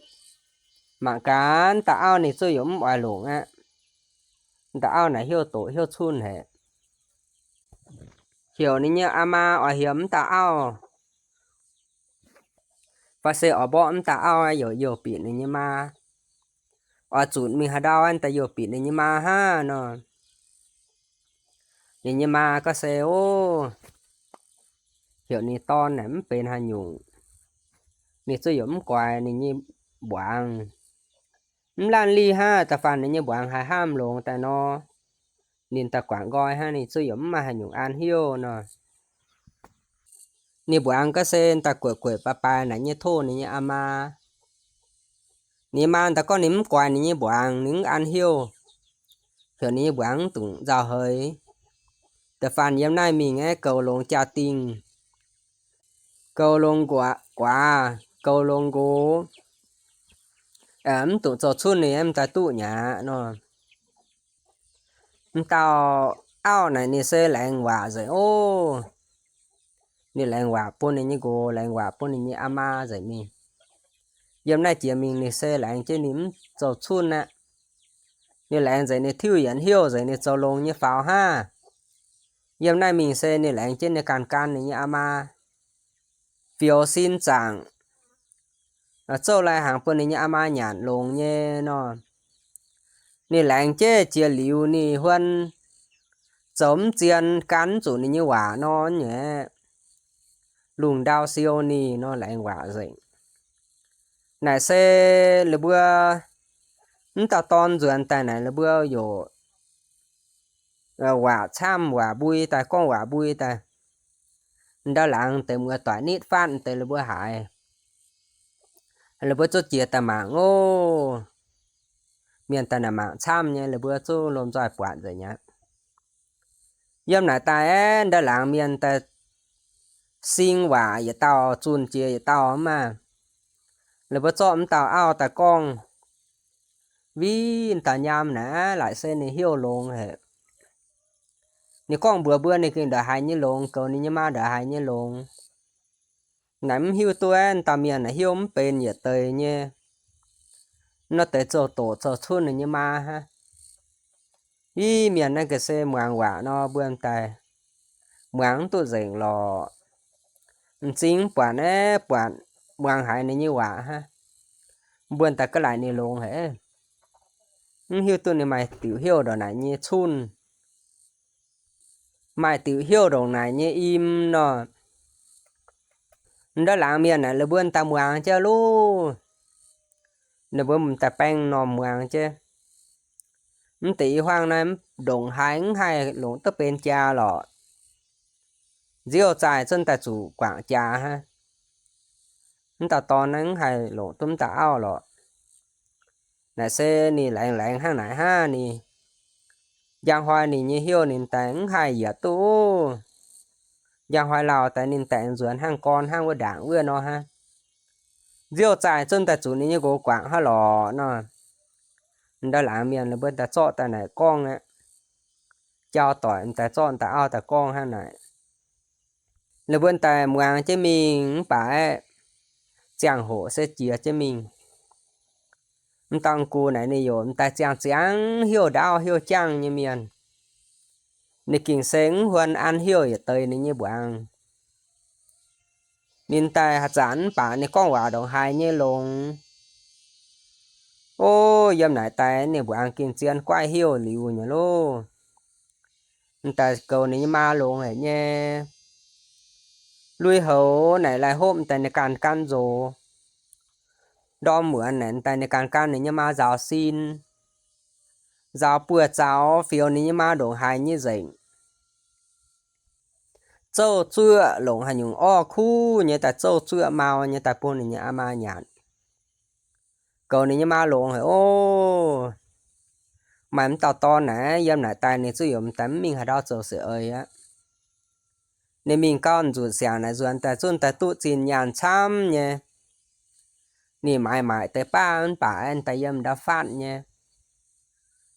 mangc gaax dauh auv ninh zuqc yaac mv oix longc aqv. Dauh auv naaic hnyouv doqc hnyouv cunh haic. Heuc ninh nyei aa maa oix hiemx mv dauh auv, fai se oix mborqv mv dauh auv, youc youh bieqc ninh nyei maa. Oix zunc mingh haaix ndau daaih youh bieqc ninh nyei maa hnangv nor. Ninh nyei maa gorngv se, o, heuc ninh dorn naaic mv benx haaix nyungc. Ninh zuqc yaac mv guaix ninh nyei mbuangz. Mv laanh lih hnangv, da'faanh ninh nyei mbuangz haih hnamv longx daaih nor, ninh daaih guangc nqoi hnangv, ninh zuqc yaac mv maaih haaix nyungc an hnyouv nor. Ninh mbuangz gorngv se daaih gueic gueic baaix baaix naaic nyei tov ninh nyei aa maa. Ninh nyei maa daaih gorngv ninh mv guaix ninh nyei mbuangz, ninh mv an hnyouv. Heuc ninh nyei mbuangz mv dungx nzauh heix. Da'faanh yiem naaiv mingh aeqv, goux longx jaa-dingh, goux longx guaax, goux longx nqox, mv dungx zoux cunh ninh mv daaih duqv nyei aqv nor. M'dauh auv naaic ninh se laengz waac nzengc oc. Ninh laengz waac bun ninh nyei nqox, laengz waac bun ninh nyei aa maa nzengc mingh. Yiem naaiv jiex mingh ninh se laengz jienv ninh mv zoux cunh aqv. Ninh laengz nzengc ninh tiuv yietc hnyouv nzengc ninh zoux longx nyei faaux hnangv. Yiem naaiv mingh se ninh laengz jienv ninh ganh gan ninh nyei aa maa, fioux sin zaangc, zouv lai-hnaangx bun ninh nyei aa maa nyanc longx nyei nor. Ninh laengz jienv jiex liuz ninh huon zoux mv zien, gan mv zuqc ninh nyei waac nor nyei, lungh ndau siou ninh nor, laengz waac nzengc. Naaic se ninh mbuo mv dauh dorn nzuonx daaih naaic, ninh mbuo yaac waac camv waac mbui daaih, gorngv waac mbui daaih. Ndau laangz deix muoz-doic nitv fatv deix, ninh mbuo haiz, ninh mbuo zuqc jiex daaih mangc oc. Mienh daaih naaic mangc camv nyei, ninh mbuo zuqc lomh nzoih buatc nzengc aqv. Yiem naaic daaih aeqv, ndau laangz mienh daaih sing waac yietc dauh, zunh jiex yietc dauh maah. Ninh mbuo zorqv mv dauh auv daaih gorngv, Viv, mv dauh nyaam naaic, laaic se ninh heuc longx haic. Ninh gorngv mbuox mbuo ninh gengh ndongc haaix nyei longx, goux ninh nyei maa ndongc haaix nyei longx. Naaic mv hiuv duqv mv dauh mienh naaic heuc mv benx yietc deix nyei. Nor deix zouv doqc zouv cunv ninh nyei maa hnangv. Ih mienh naaiv ga'sie muangx waac nor, mbuo daaih muangx mv duqv nzengc lorqc. M'zing mv buatc aeqv, buatc muangx haiz ninh nyei waac hnangv. Mbuo daaih ga'laaic ninh longx haic. Mv hiuv duqv ninh maaih diuc heuc ndongc naaic nyei cunv, maaih diuc heuc ndongc naaic nyei im nor. Ndau laangz mienh naaic, ninh mbuo daaih muangx jienv loh. Ninh mbuo m'daaih baeng m'normh muangx jienv. Mv deix i hmuangx naaiv ndongc haaix mv haih longc duqv benx jaa lorqc. Nziouv zaaih zunv daaih zuqc guangc jaax hnangv. Mv dauh dorn naaiv mv haih longc duqv mv dauh auv lorqc. Naaic se ninh laengz laengz hnangv naaic hnangv ninh. Njang hnoi ninh nyei heuc ninh daaih mv haih yietc duqv. Njang hnoi lauh daaih ninh daaih nzuonx hnangv gorn hnangv wuov ndaangc wuov nor hnangv. Nziouv zaaih zunv daaih zuqc ninh nyei nqox guangc hnangv lorqc nor. Ndau laangz mienh ninh mbuo daaih zorqv daaih naaic gorngv aqv. Jauv-doic m'daaih zorqv m'daaih auv daaih gorngv hnangv naaic. Ninh mbuo m'daaih muangx jienv mingh mv baac aeqv, ziangh hoc se jiex jienv mingh. M'dauh gux naaic ninh yaac m'daaih ziangh ziangx heuc ndaauv heuc jangv nyei mienh. Ninh gengh se mv huon an heuc yietc deix ninh nyei mbuangz. Ninh daaih haaix zanc mv baac ninh gorngv waac ndongc haaix nyei longx. O, yiem naaic daaih ninh mbuangz gengh zien guaiv heuc liuz nyei loh. M'daaih goux ninh nyei maa longx haic nyei. Lui-houx naaic lai hopv m'daaih ninh ganh gan nzox. Ndorm muonz naaic m'daaih ninh ganh gan ninh nyei maa nzaaux sin, nzaaux buoz-zaux, fioux ninh nyei maa ndongc haaix nyei nzengc. Zouv zuoqv longc haaix nyungc orv kuv nyei daaih, zouv zuoqv mau nyei daaih bun ninh nyei aa maa nyanc. Goux ninh nyei maa longx haic oc. Maaih m'dauh dorn naaic, yiem naaic daaih ninh zuqc yaac m'daaih mv mingh haaix ndau zoux seix eix aqv. Ninh mingh gau nzunc siangx naaic nzuonx daaih zunv daaih duqv zinh nyaanh camv nyei. Ninh maaiz maaic deix baav mv baac daaih yiem ndau faatv nyei.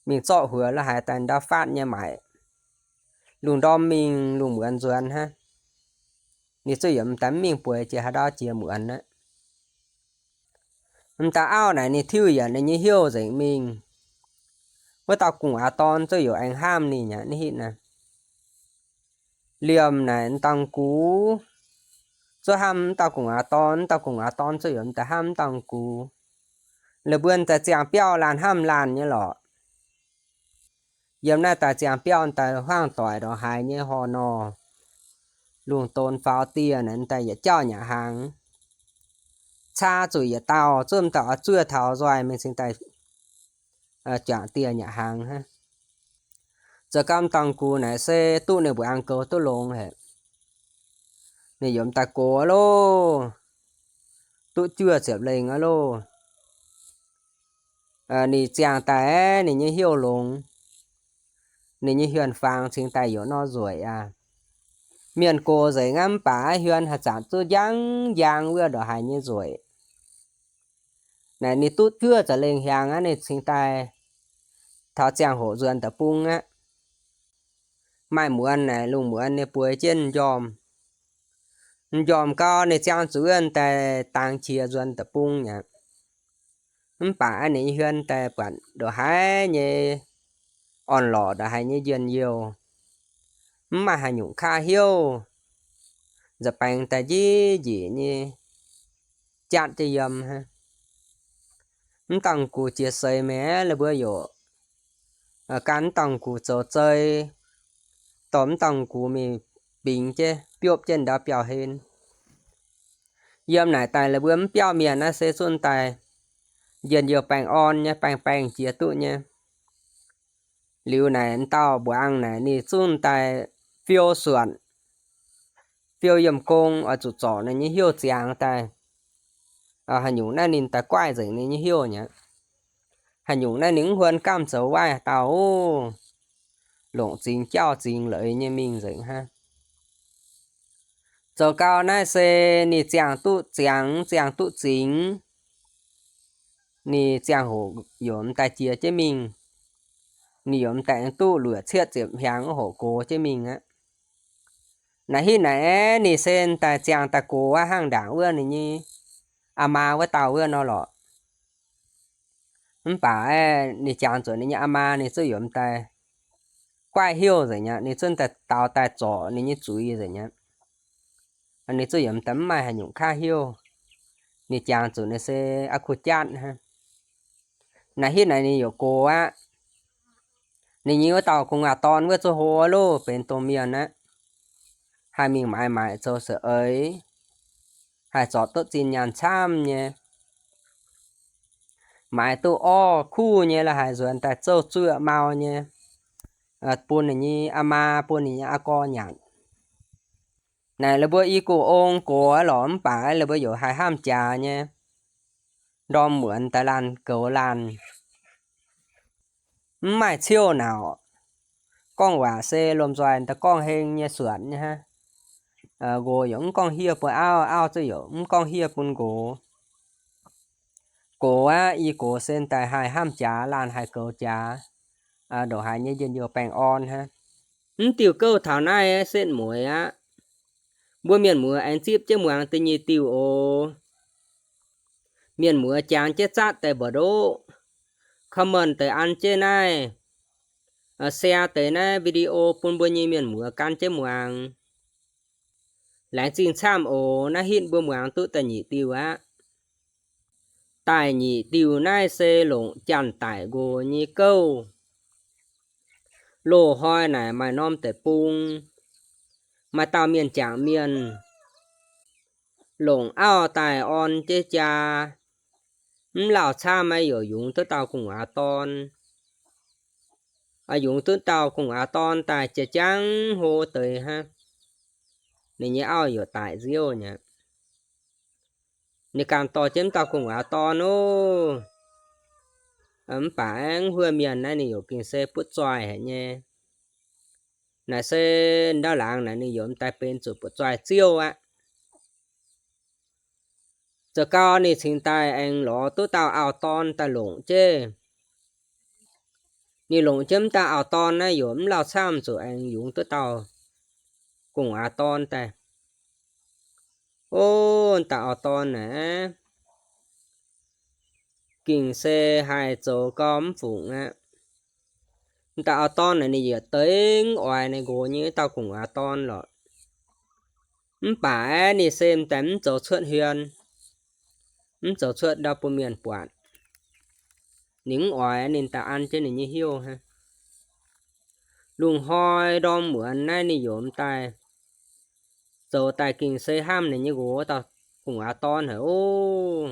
Mingh zorqv huox lo haaix daaih ndau faatv nyei maaic. Lungh ndorm mingh lungh muonz nzuonx hnangv. Ninh zuqc yaac m'daaih mv mingh bueix jiex haaix ndau jiex muonz aqv. M'daaih auv naaic ninh tiuv yaac ninh nyei heuc nzengc mingh. Wuov dauh gu'nguaaz dorn zuqc yaac aengx hnamv ninh aqv, ninh hitv naaic. Liemh naaic m'dauh gux zuqc hnamv m'dauh gu'nguaaz dorn, m'dauh gu'nguaaz dorn zuqc yaac m'daaih hnamv m'dauh gux. La'buonc daaih ziangh biauv laanh hnamv laanh nyei lorqc. Yiem naaiv daaih ziangh biauv daaih hmuangv doic ndongc haaix nyei horh nor, lungh donx faaux dieh naaic daaih yietc jauv nyei hnaangx. Caa zuqc yietc dauh, zuqc m'dauh oix zuov taux nzoih mingh cingx daaih juangc dieh nyei hnaangx hnangv. Zoux gau m'dauh gux naaic se duqv ninh mbuo aengx goux duqv longx haic. Ninh yaac m'daaih gox aqv loh, duqv juov ziepc lengh aqv loh. Ninh ziangh daaih ninh nyei heuc longx, ninh nyei hien-faang cingx daaih yaac nor nzueic aqv. Mienh gox nzengc aqv mv baac hien haaix zanc zuqc njang njang wuov ndongc haaix nyei nzueic. Naaic ninh duqv juov ziepc lengh hnaangx aqv, ninh cingx daaih taux ziangh hoc nzuonx deic-bung aqv. Maaih muonz naaic lungh muonz ninh bueix jienv m'njormh. M'njormh gau ninh ziangh zuqc wuov daaih dangx qiex nzuonx deic-bung aqv. Mv baac ninh nyei hien daaih buatc ndongc haaix nyei orn-lorqc, ndongc haaix nyei njien-youh, mv maaih haaix nyungc kaav hnyouv, nza'baengx daaih njiec njiec nyei jatv jienv yiem hnangv. M'dauh gux jiex seix mi'aqv, la'buo yaac gan m'dauh gux zoux zei, dorh mv dauh gux mingh bingx jienv, biopv jienv ndau biauv-hlen. Yiem naaic daaih la'buo mv biauv mienh naaiv se zunh daaih njien-youh baengh orn nyei, baengh baengh jiex duqv nyei. Liuz naaic dauh mbuangz naaic ninh zunh daaih fiou suonc, fiou yiem gong, oix zuqc zorc ninh nyei heuv ziangx daaih. Haaix nyungc naaiv ninh daaih guaih nzengc ninh nyei heuv nyei. Haaix nyungc naaiv ninh mv huon gamh zoux waaic dauh, longc zingx jauv zingx leiz nyei mingh nzengc hnangv. Zoux gau naaiv se ninh ziangh duqv ziangx, ziangh duqv zingx, ninh ziangh hoc yaac m'daaih jiex jienv mingh. Ninh yaac m'daaih aengx duqv luoqc cietv ziepc hnyangx wuov hoc gox jienv mingh aqv. Naaiv hitv naaic aeqv, ninh se m'daaih ziangh daaih gox aqv, hnangv ndaangc wuov ninh nyei aa maa wuov dauh wuov nor lorqc. Mv baac aeqv, ninh jangx zuqc ninh nyei aa maa, ninh zuqc yaac m'daaih guaih heuv nzengc aqv, ninh zuqc daaih daaux daaih zorc ninh nyei zuiz nzengc aqv. Ninh zuqc yaac m'daaih mv maaih haaix nyungc kaav heuv. Ninh jangx zuqc ninh se a'kuv jatv hnangv. Naaiv hitv naaic ninh yaac gox aqv. Ninh nyei wuov dauh gu'nguaaz dorn wuov zuqc hlo loh, benx domh mienh aqv. Haih mingh maaiz maaic zoux sex eix, haih zorc duqv zinh nyaanh camv nyei. Maaiz duqv orv kuv nyei la'haiz nzuonx daaih zouv zuoqv mau nyei, bun ninh nyei aa maa, bun ninh nyei aa gorx nyanc. Naaic la'buo i guh ong gox lorqc, mv baac la'buo yaac haih hnamv jaax nyei, ndorm muonz daaih laanh goux laanh, mv maaih ciouv nauc. Gorngv waac se lomh nzoih daaih gorngv heng nyei suonc nyei hnangv. Nqox yaac mv gorngv hieh bun auv, auv zuqc yaac mv gorngv hieh bun nqox. Gox aqv, i gox se daaih haih hnamv jaax, laanh haih goux jaax, ndongc haaix nyei njien-youh baengh orn hnangv. Mv diuh gouv taux naaiv setv mueiz aqv. Mbuo mienh muoz aengx zipv jienv muangx da'nyeic diuh oc. Mienh muoz jangx jienv zatv deix mbu'ndoqv, comment deix an jienv naaiv, share deix naaiv video bun mbuo nyei mienh muoz gan jienv muangx. Laengz zingh camv oc. Naaiv hitv mbuo muangx duqv da'nyeic diuh aqv. Da'nyeic diuh naaiv se longc janx-daic nqox nyei gouv. Loz-hnoi naaic maaih norm deic-bung, maaih dauh mienh jangc mienh longc auv daaih orn jienv jaa, mv lauh camv aeqv, yaac yungz duqv dauh gu'nguaaz dorn. Yungz duqv dauh gu'nguaaz dorn daaih jiex jangv hlo deix hnangv. Ninh nyei auv yaac daic nziouv nyei. Ninh ganh dorh jienv dauh gu'nguaaz dorn oc. Mv baac aengx huov mienh naaiv ninh yaac gengh se butv zoih haic nyei. Naaic se ndau laangz naaic ninh yaac m'daaih benx zuqc butv zoih ziouv aqv. Zoux gau ninh cingx daaih aengx lorz duqv dauh auv-dorn daaih longc jienv. Ninh longc jienv m'daaih auv-dorn naaiv yaac mv lauh camv zuqc aengx yungz duqv dauh gu'nguaaz dorn daaih. O, m'daaih auv-dorn naaic gengh se haih zoux gau mv fungc aqv. M'daaih auv-dorn naaic ninh yietc deix mv oix ninh nqox nyei dauh gu'nguaaz dorn lorqc. Mv baac aeqv, ninh se m'daaih mv zoux cuotv hmien, mv zoux cuotv ndau bun mienh buatc. Ninh mv oix ninh daaih an jienv ninh nyei hnyouv hnangv. Lungh hnoi ndorm muonz naaiv ninh yaac m'daaih zoux daaih gengh se hnamv ninh nyei nqox dauh gu'nguaaz dorn haic oc.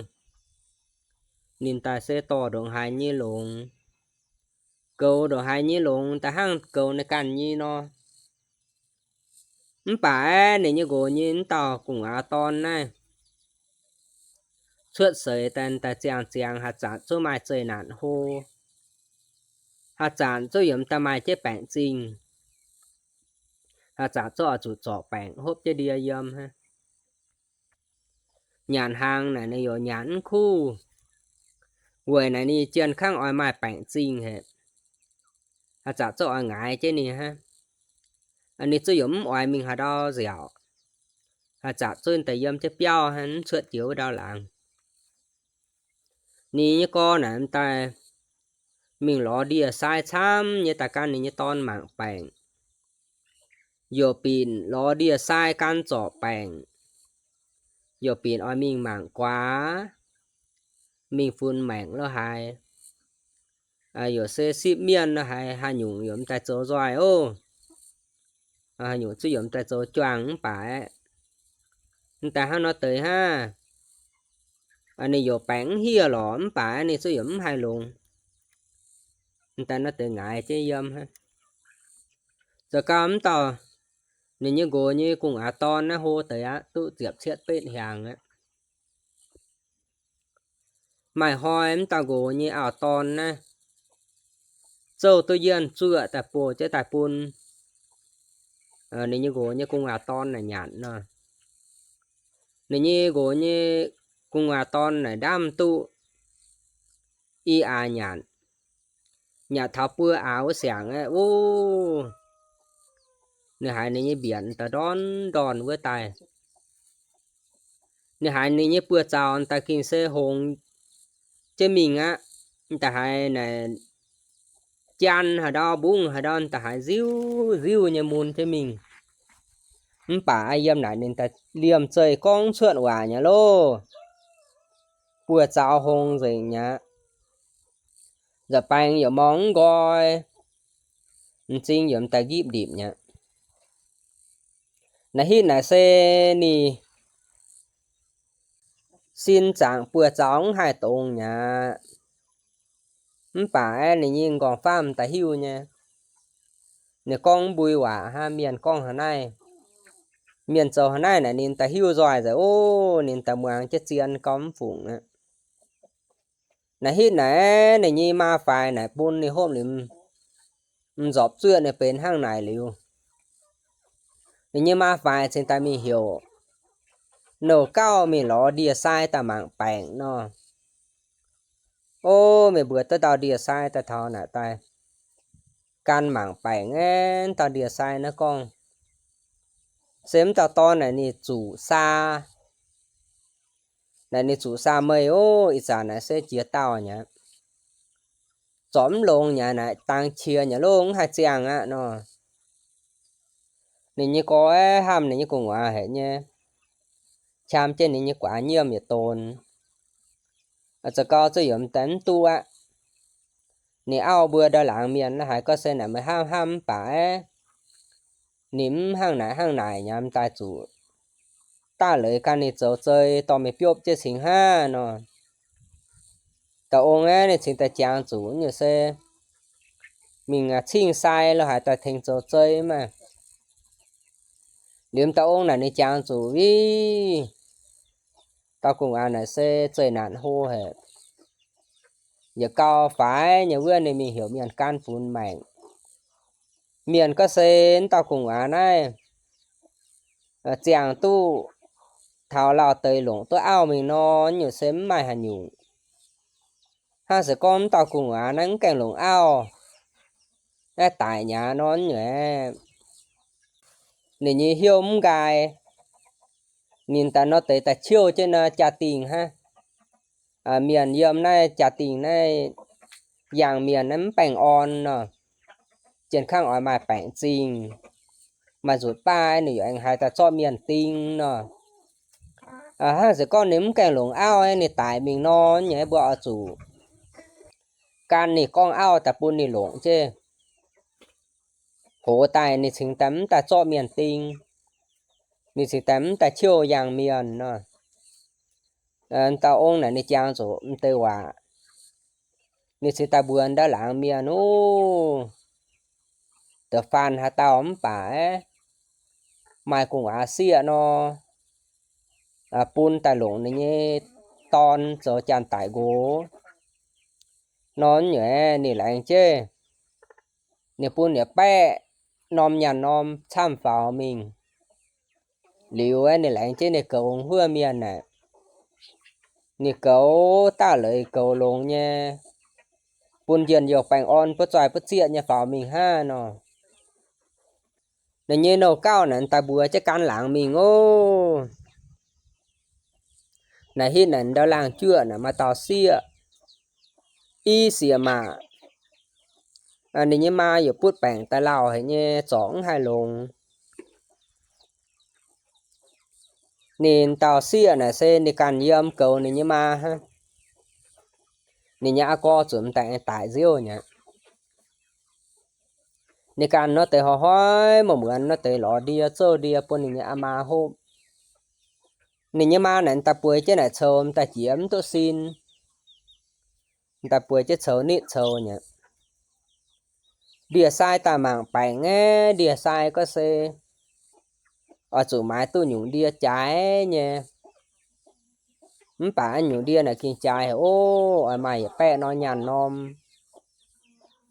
Ninh daaih se dorh ndongc haaix nyei longx, goux ndongc haaix nyei longx daaih hnangv goux ninh ganh nyei nor. Mv baac aeqv, ninh nyei nqox nyei m'daaih gu'nguaaz dorn naaiv cuotv seix daaih, daaih ziangh ziangx haih zanc zungv maaih zeqc naanc hlo, haih zanc zungv yaac m'daaih maaih jienv baengc zingh, haih zanc zungv oix zuqc zorc baengc hopv jienv ndie yiem hnangv. Nyanc hnaangx naaic ninh yaac nyanc mv kuv, weic naaic ninh jien kangv oix maaih baengc zingh haic. Haih zanc zungv oix ngaix jienv ninh hnangv. Ninh zungv yaac mv oix mingh haaix ndau nziaauc. Haih zanc zungv daaih yiem jienv biauv hnangv, mv cuotv jiex wuov ndau laangz. Ninh nyei gorx naaic m'daaih mingh lorz ndie-sai camv nyei daaih gan ninh nyei dorn mangc baengc. Youc binc lorz ndie-sai gan zorc baengc. Youc binc oix mingh mangc guaax, mingh funx maengc lo haaix, youc se sipv mienh lo haaix, haaix nyungc youc m'daaih zoux nzoih oc. haaix nyungc zuqv yaac m'daaih zoux juangc mv baac aeqv, m'daaih hnangv nor deix hnangv. Ninh youc baengc mv hieh lorqc mv baac ninh zuqv yaac mv haih longx. M'daaih nor deix ngaix jienv yiem hnangv. Zoux gau mv dauh ninh nyei nqox nyei gu'nguaaz dorn naaiv hlo deix aqv, duqv ziepc cietv betv hnyangx aqv. Maaih hnoi mv dauh nqox nyei auv-dorn naaiv zouv duqv yienh zuoqv daaih bouh jienv daaih bun ninh nyei nqox nyei gu'nguaaz dorn naaic nyanc nor. Ninh nyei nqox nyei gu'nguaaz dorn naaic ndaamv duqv i aax nyanc, nyanc taux buo aax wuov siangx aeqv, wuov, ninh haiz ninh nyei mbienc daaih ndorn ndorn wuov daaih. Ninh haiz ninh nyei buoz-zaux daaih gengh se hongx jienv mingh aqv. Da'haiz naaic jaan haaix ndau, mbungv haaix ndau, da'haiz nziuv nziuv nyei mun jienv mingh. Mv baac yiem naaic ninh daaih liemh zeih gorngv cuotv waac nyei loh. Buoz-zaux hongx nzengc nyei aqv. Nza'baeng yaac morng mv nqoi, m'zing yaac m'daaih nqipv ndipc nyei aqv. Naaiv hitv naaic se ninh sin zaangc buoz-zaux mv haih dongz nyei aqv. Mv baac aeqv, ninh nyei m'nqorngv-faam m'daaih hiuv nyei. Ninh gorngv mv mbui waac hnangv, mienh gorngv hnangv naaiv, mienh zoux hnangv naaiv naaic ninh daaih hiuv nzoih nzengc. Ov, ninh daaih muangx jienv zien gau mv fungc aqv. Naaiv hitv naaic ninh nyei maa faix naaic bun ninh hopv liuz m'nzorpc zuoqv ninh benx hnangv naaic liuz, ninh nyei maa faix cingx daaih mingh heuc nouh gauh mingh lorz ndie-sai daaih mangc baengc nor. Ov, meih mbuo duqv dauh ndie-sai daaih taux naaic daaih gan mangc baengc aeqv, dauh ndie-sai naaiv gorngv, se m'dauh dorn naaic ninh zuqc saa, naaic ninh zuqc saa meih ov, ih zanc naaic se jiex dauh nyei aqv. Zorc mv longx nyei naaic, dangx qiex nyei loh, mv haih ziangh aqv nor. Ninh nyei gorx aeqv, hnamv ninh nyei gu'nguaaz haic nyei, qam jienv ninh nyei guaax nyiemv yietc donx. Zoux gau zuqc yaac m'daaih mv duqv aqv. Ninh auv mbuo ndau laangz mienh naaiv haiz gorngv se naaic meih hnamv hnamv mv baac aeqv, ninh mv hnangv naaic hnangv naaic nyei, m'daaih zuqc daaih leiz gan ninh zoux zei dorh mingh biopv jienv cingx hnangv nor. Dauh ong aeqv, ninh cingx daaih jangx zuqc nyungc se mingh cingh sai lo haaix daaih tengx zoux zei maah. Liuz m'dauh ong naaic ninh jangx zuqc, Viv, dauh gu'nguaaz naaic se zeqc naanc hlo haic. Yietc gau faix nyei wuov ninh mingh heuc mienh gan funx maengc. Mienh gorngv se m'dauh gu'nguaaz naaiv ziangh duqv taux lauh deix longc duqv auv mingh nor, nyungc se mv maaih haaix nyungc. Hnangv se gorngv m'dauh gu'nguaaz naaiv mv gaengh longc auv, naaiv daic nyei nor nyungc aeqv, ninh nyei hnyouv mv nqaai. Ninh daaih nor deix daaih ciouv jienv nor jaa-dingh hnangv. Mienh yiem naaiv jaa-dingh naaiv, yangh mienh naaiv mv baengh orn nor, jien kangv oix maaih baengc zingh, maaih nzutc baav ninh yaac aengx haiz daaih zorqv mienh ding nor. Hnangv se gorngv ninh mv gaengh longc auv, ninh daic mingh nor nyei, mbuo oix zuqc gan ninh gorngv auv daaih bun ninh longc jienv. Hoz daaih ninh cingx daaih mv daaih zorqv mienh ding, ninh cingx daaih mv daaih ciouv yangh mienh nor. Dauh ong naaic ninh jangx zuqc m'deix waac, ninh cingx daaih mbuox ndau laangz mienh, Ov, da'faanh haaix dauh mv baac aeqv, maaih gu'nguaaz sieqv nor, bun daaih longc ninh nyei dorn zoux janx-daic nqox nor nyungc, ninh laengz jienv ninh bun yietc baeqv norm nyaanh norm camv faaux mingh. Liuz aeqv, ninh laengz jienv ninh goux hungh huov mienh aeqv, ninh goux daaih leiz goux longx nyei, bun njien-youh baengh orn butv zoih butv zieqv nyei faaux mingh hnangv nor. Ninh nyei nouh gauh naaic daaih mbuox jienv gan laangz mingh ov. Naaic hitv naaic ndau laangh juoqv naaic maaih dauh sieqv, i sieqv maac. Ninh nyei maa yaac butv baengc daaih lauh haic nyei, zorc mv haih longx. Ninh dauh sieqv naaic se ninh ganh yiem goux ninh nyei maa hnangv. Ninh nyei aa gorx zuqc m'daaih aengx daic nziouv nyei aqv. Ninh ganh nor deix hnoi-hnoi muonz-muonz nor deix lorz ndie zouv ndie bun ninh nyei aa maa hopv. Ninh nyei maa naaic daaih bueix jienv naaic coux daaih jiex mv duqv sin, daaih bueix jienv coux nitv coux nyei. Ndie-sai daaih mangc baengc aeqv, ndie-sai gorngv se oix zuqc maaiz duqv nyungc ndie jaaix nyei. Mv baac nyungc ndie naaic gengh jaaix haic ov, oix maaih yietc baeqv norm nyaanh norm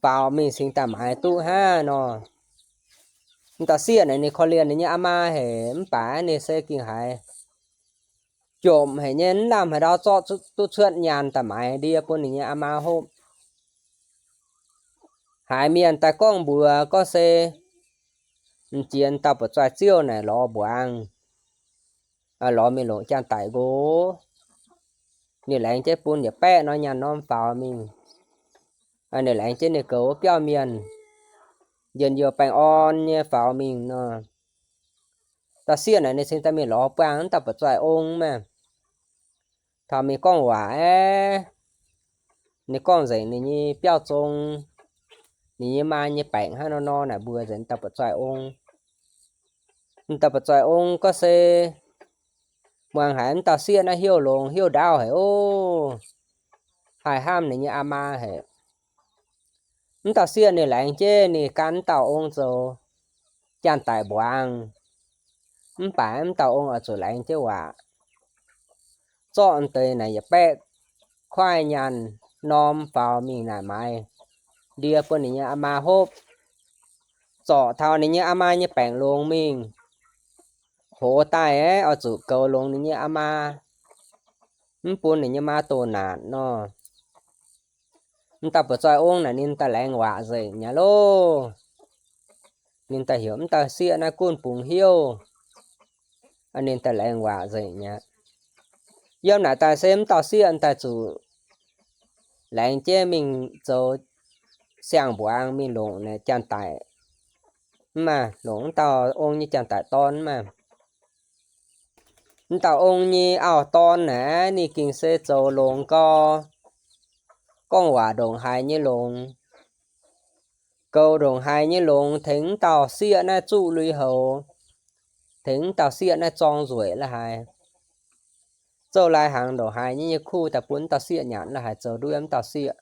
faaux mingh cingx daaih maaiz duqv hnangv nor. M'dauh sieqv naaic ninh korv-lienh ninh nyei aa maa haic, mv baac ninh se gengh haiz jomc haic nyei, mv lamh haaix ndau zorqv duqv cuotv nyaanh daaih maaiz ndie bun ninh nyei aa maa hopv. Haiz mienh daaih gorngv mbuox gorngv se m'jiex dauh buoz-zoih ziouv naaic lorz mbuangz, lorz mingh longc janx-daic nqox. Ninh laengz jienv bun yietc baeqv norm nyaanh norm faaux mingh. Ninh laengz jienv ninh goux wuov biauv mienh, njien-youh baengh orn nyei faaux mingh nor. Dauh sieqv naaic ninh cingx daaih mingh lorz buangh wuov dauh buoz-zoih ong maah. Taux mingh gorngv waac aeqv, ninh gorngv nzengc ninh nyei biauv zong, ninh nyei maa nyei baengc hnangv nor nor naaic mbuox nzengc dauh buoz-zoih ong. Dauh buoz-zoih ong gorngv se muangx haiz m'dauh sieqv naaiv hnyouv longx hnyouv ndaauv haic ov, haih hnamv ninh nyei aa maa haic. M'dauh sieqv ninh laengz jienv ninh gan dauh ong zoux janx-daic mbuangz. Mv baac m'dauh ong oix zuqc laengz jienv waac, zorqv deix naaic yietc baeqv kuaaiv nyaanh norm faaux mingh naaic maaiz ndie bun ninh nyei aa maa hopv, zorc taux ninh nyei aa maa nyei baengc longx mingh. Hoz daaih aeqv, oix zuqc goux longx ninh nyei aa maa, mv bun ninh nyei maa doh naanc nor. M'dauh buoz-zoih ong naaic ninh daaih laengz waac nzengc nyei loh. Ninh daaih heuc m'dauh sieqv naaiv gunv bungx hnyouv, ninh daaih laengz waac nzengc nyei. Yiem naaic daaih se m'dauh sieqv daaih zuqc laengz jienv mingh zoux siang-mbuangz mingh longc janx-daic, mv baac longc m'dauh ong nyei janx-daic dorn maah. M'dauh ong nyei auv-dorn naaic ninh gengh se zoux longx gau, gorngv waac ndongc haaix nyei longx, goux ndongc haaix nyei longx, tengx m'dauh sieqv naaiv zuqv lui-houx, tengx m'dauh sieqv naaiv zorng nzueic la'haaix, zouv lai hnaangx ndongc haaix nyei nyei kuv daaih bun m'dauh sieqv nyanc la'haaix, zoux nduov m'dauh sieqv.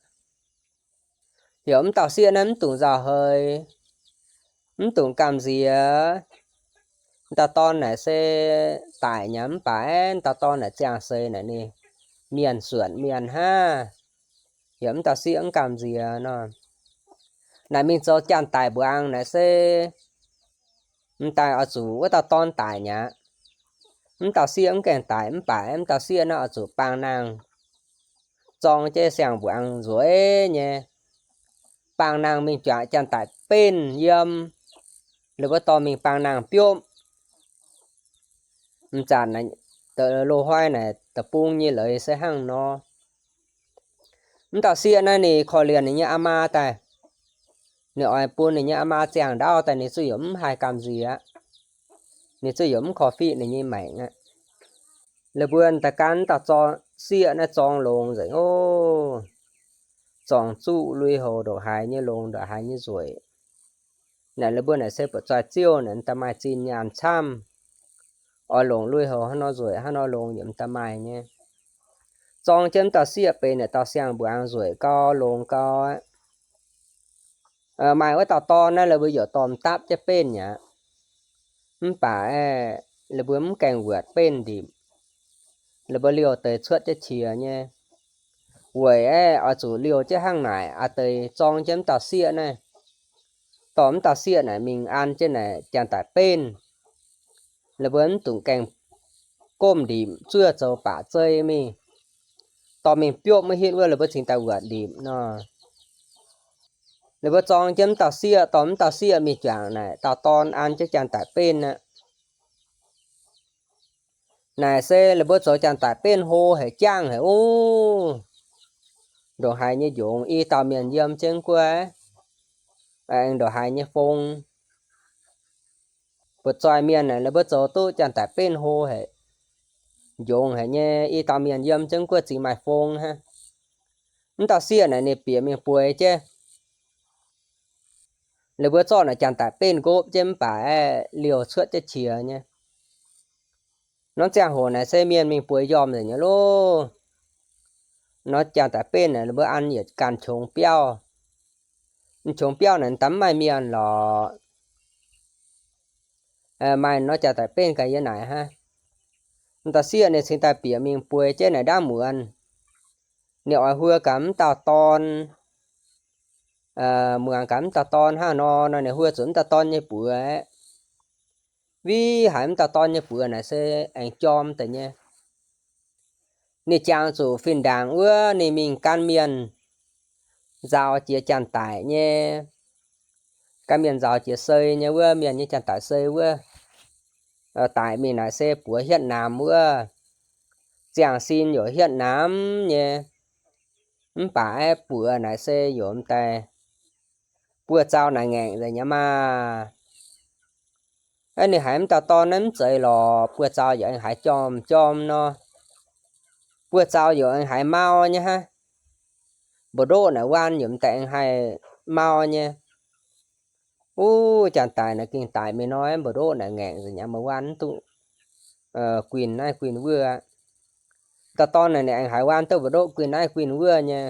Heuc m'dauh sieqv naaiv mv dungx nzauh heix, mv dungx gamh nziex. M'dauh dorn naaic se daic nyei mv baac m'dauh dorn naaic ziangh seix naaic ninh mienh suonc mienh hnangv. Heuc m'dauh sieqv mv gamh nziex nor. Naaic mingh zoux janx-daic mbuangz naaic se m'daaih oix zuqc wuov dauh dorn daic nyei aqv. M'dauh sieqv mv gaengh daic mv baac m'dauh sieqv naaiv oix zuqc baang nangh zorng jienv siang-mbuangz nzueic nyei, baang nangh mingh juangc janx-daic benv yiem, la'buo dorh mingh baang nangh biopv. M'zanc loz-hnoi naaic deic-bung nyei leiz se hnangv nor. M'dauh sieqv naaiv ninh korv-lienh ninh nyei aa maa daaih, ninh oix bun ninh nyei aa maa ziangh ndaauv daaih ninh zuqc yaac mv haih gamh nziex aqv. Ninh zuqc yaac mv korv-fiqv ninh nyei maengc aqv. La'buo daaih gan m'dauh sieqv naaiv zorng longx nzengc ov. Zorng zuqv lui-houx ndongc haaix nyei longx ndongc haaix nyei nzueic. Naaic la'buo naaic se buoqc zoih ziouv naaic da'maaih zinh nyaanh camv. Oix longc lui-houx hnangv nor nzueic hnangv nor longx yaac da'maaih nyei. Zorng jienv m'dauh sieqv benx naaic dauh siang-mbuangz nzueic gau longx gau aqv. Maaih wuov dauh dorn naaiv la'buo yaac dorh m'dapv jienv benv aqv. Mv baac aeqv, la'buo mv gaengh wuotc benv ndipc. La'buo liouh deix cuotv jienv qiex nyei. Weic aeqv, oix zuqc liouh jienv hnangv naaic aqv deix zorng jienv m'dauh sieqv naaiv. Dorh m'dauh sieqv naaic mingh an jienv naaic janx-daic benv. La'buo mv dungx gaengh gomh ndipc zuov zoux baac zei mingh. Dorh mingh biopv maiv hitv wuov la'buo cingx daaih wuotc ndipc nor. La'buo zorng jienv m'dauh sieqv, dorh m'dauh sieqv mingh juangc naaic dauh dorn an jienv janx-daic benv aqv. Naaic se la'buo zoux janx-daic benv hlo haic, jangv haic ov. Ndongc haaix nyei njongx, i dauh mienh yiem jienv guoqv, aengx ndongc haaix nyei fong. Buoz-zoih mienh naaic la'buo zoux duqv janx-daic benv hlo haic, njongx haic nyei, i dauh mienh yiem jienv guoqv zingx maaih fong hnangv. M'dauh sieqv naaic ninh bieqc mingh bueix jienv. Lih mbuo zorqv naaic janx-daic benv nqopv jienv mv baac aeqv, liouh cuotv jienv qiex nyei. Norm ziangh hoc naaic se mienh mingh bueix njormh nzengc nyei loh. Norm janx-daic benv naaic lih mbuo an yietc ganh qongx biauv. Qongx biauv naaic daaih mv maaih mienh lorqc. Maaih norm janx-daic benv ganh yiem naaic hnangv. M'dauh sieqv ninh cingx daaih bieqc mingh bueix jienv naaic ndaamv muonz. Ninh oix huo gaax m'dauh dorn, muangx gaax m'dauh dorn hnangv nor, nor ninh huo zuqc m'dauh dorn nyei buoz aeqv, viv haiz m'dauh dorn nyei buoz naaic se aengx jorm deix nyei. Ninh jangx zuqc fin-ndaangc wuov ninh mingh gan mienh nzaaux jiex janx-daic nyei, gan mienh nzaaux jiex sei nyei wuov, mienh nyei janx-daic sei wuov, daic mingh naaic se buoz hietv namx wuov, ziangh sin yaac hietv namx nyei. Mv baac aeqv, buoz naaic se yaac m'daaih buoz zaux naaic ngaengc nzengc nyei maah. Aeqv, ninh haiz m'dauh dorn naaiv mv zeiz lorqc, buoz zaux yaac aengx haiz jorm jorm nor. Buoz zaux yaac aengx haiz mau nyei hnangv. Mbu'ndoqv naaic waan yaac m'daaih aengx haih mau nyei. Wuov janx-daic naaic gengh daic mingh nor, mbu'ndoqv naaic ngaengc nzengc nyei, maiv waan mv duqv guinh naaiv guinh wuov. Dauh dorn naaic ninh aengx haiz waan duqv mbu'ndoqv guinh naaiv guinh wuov nyei.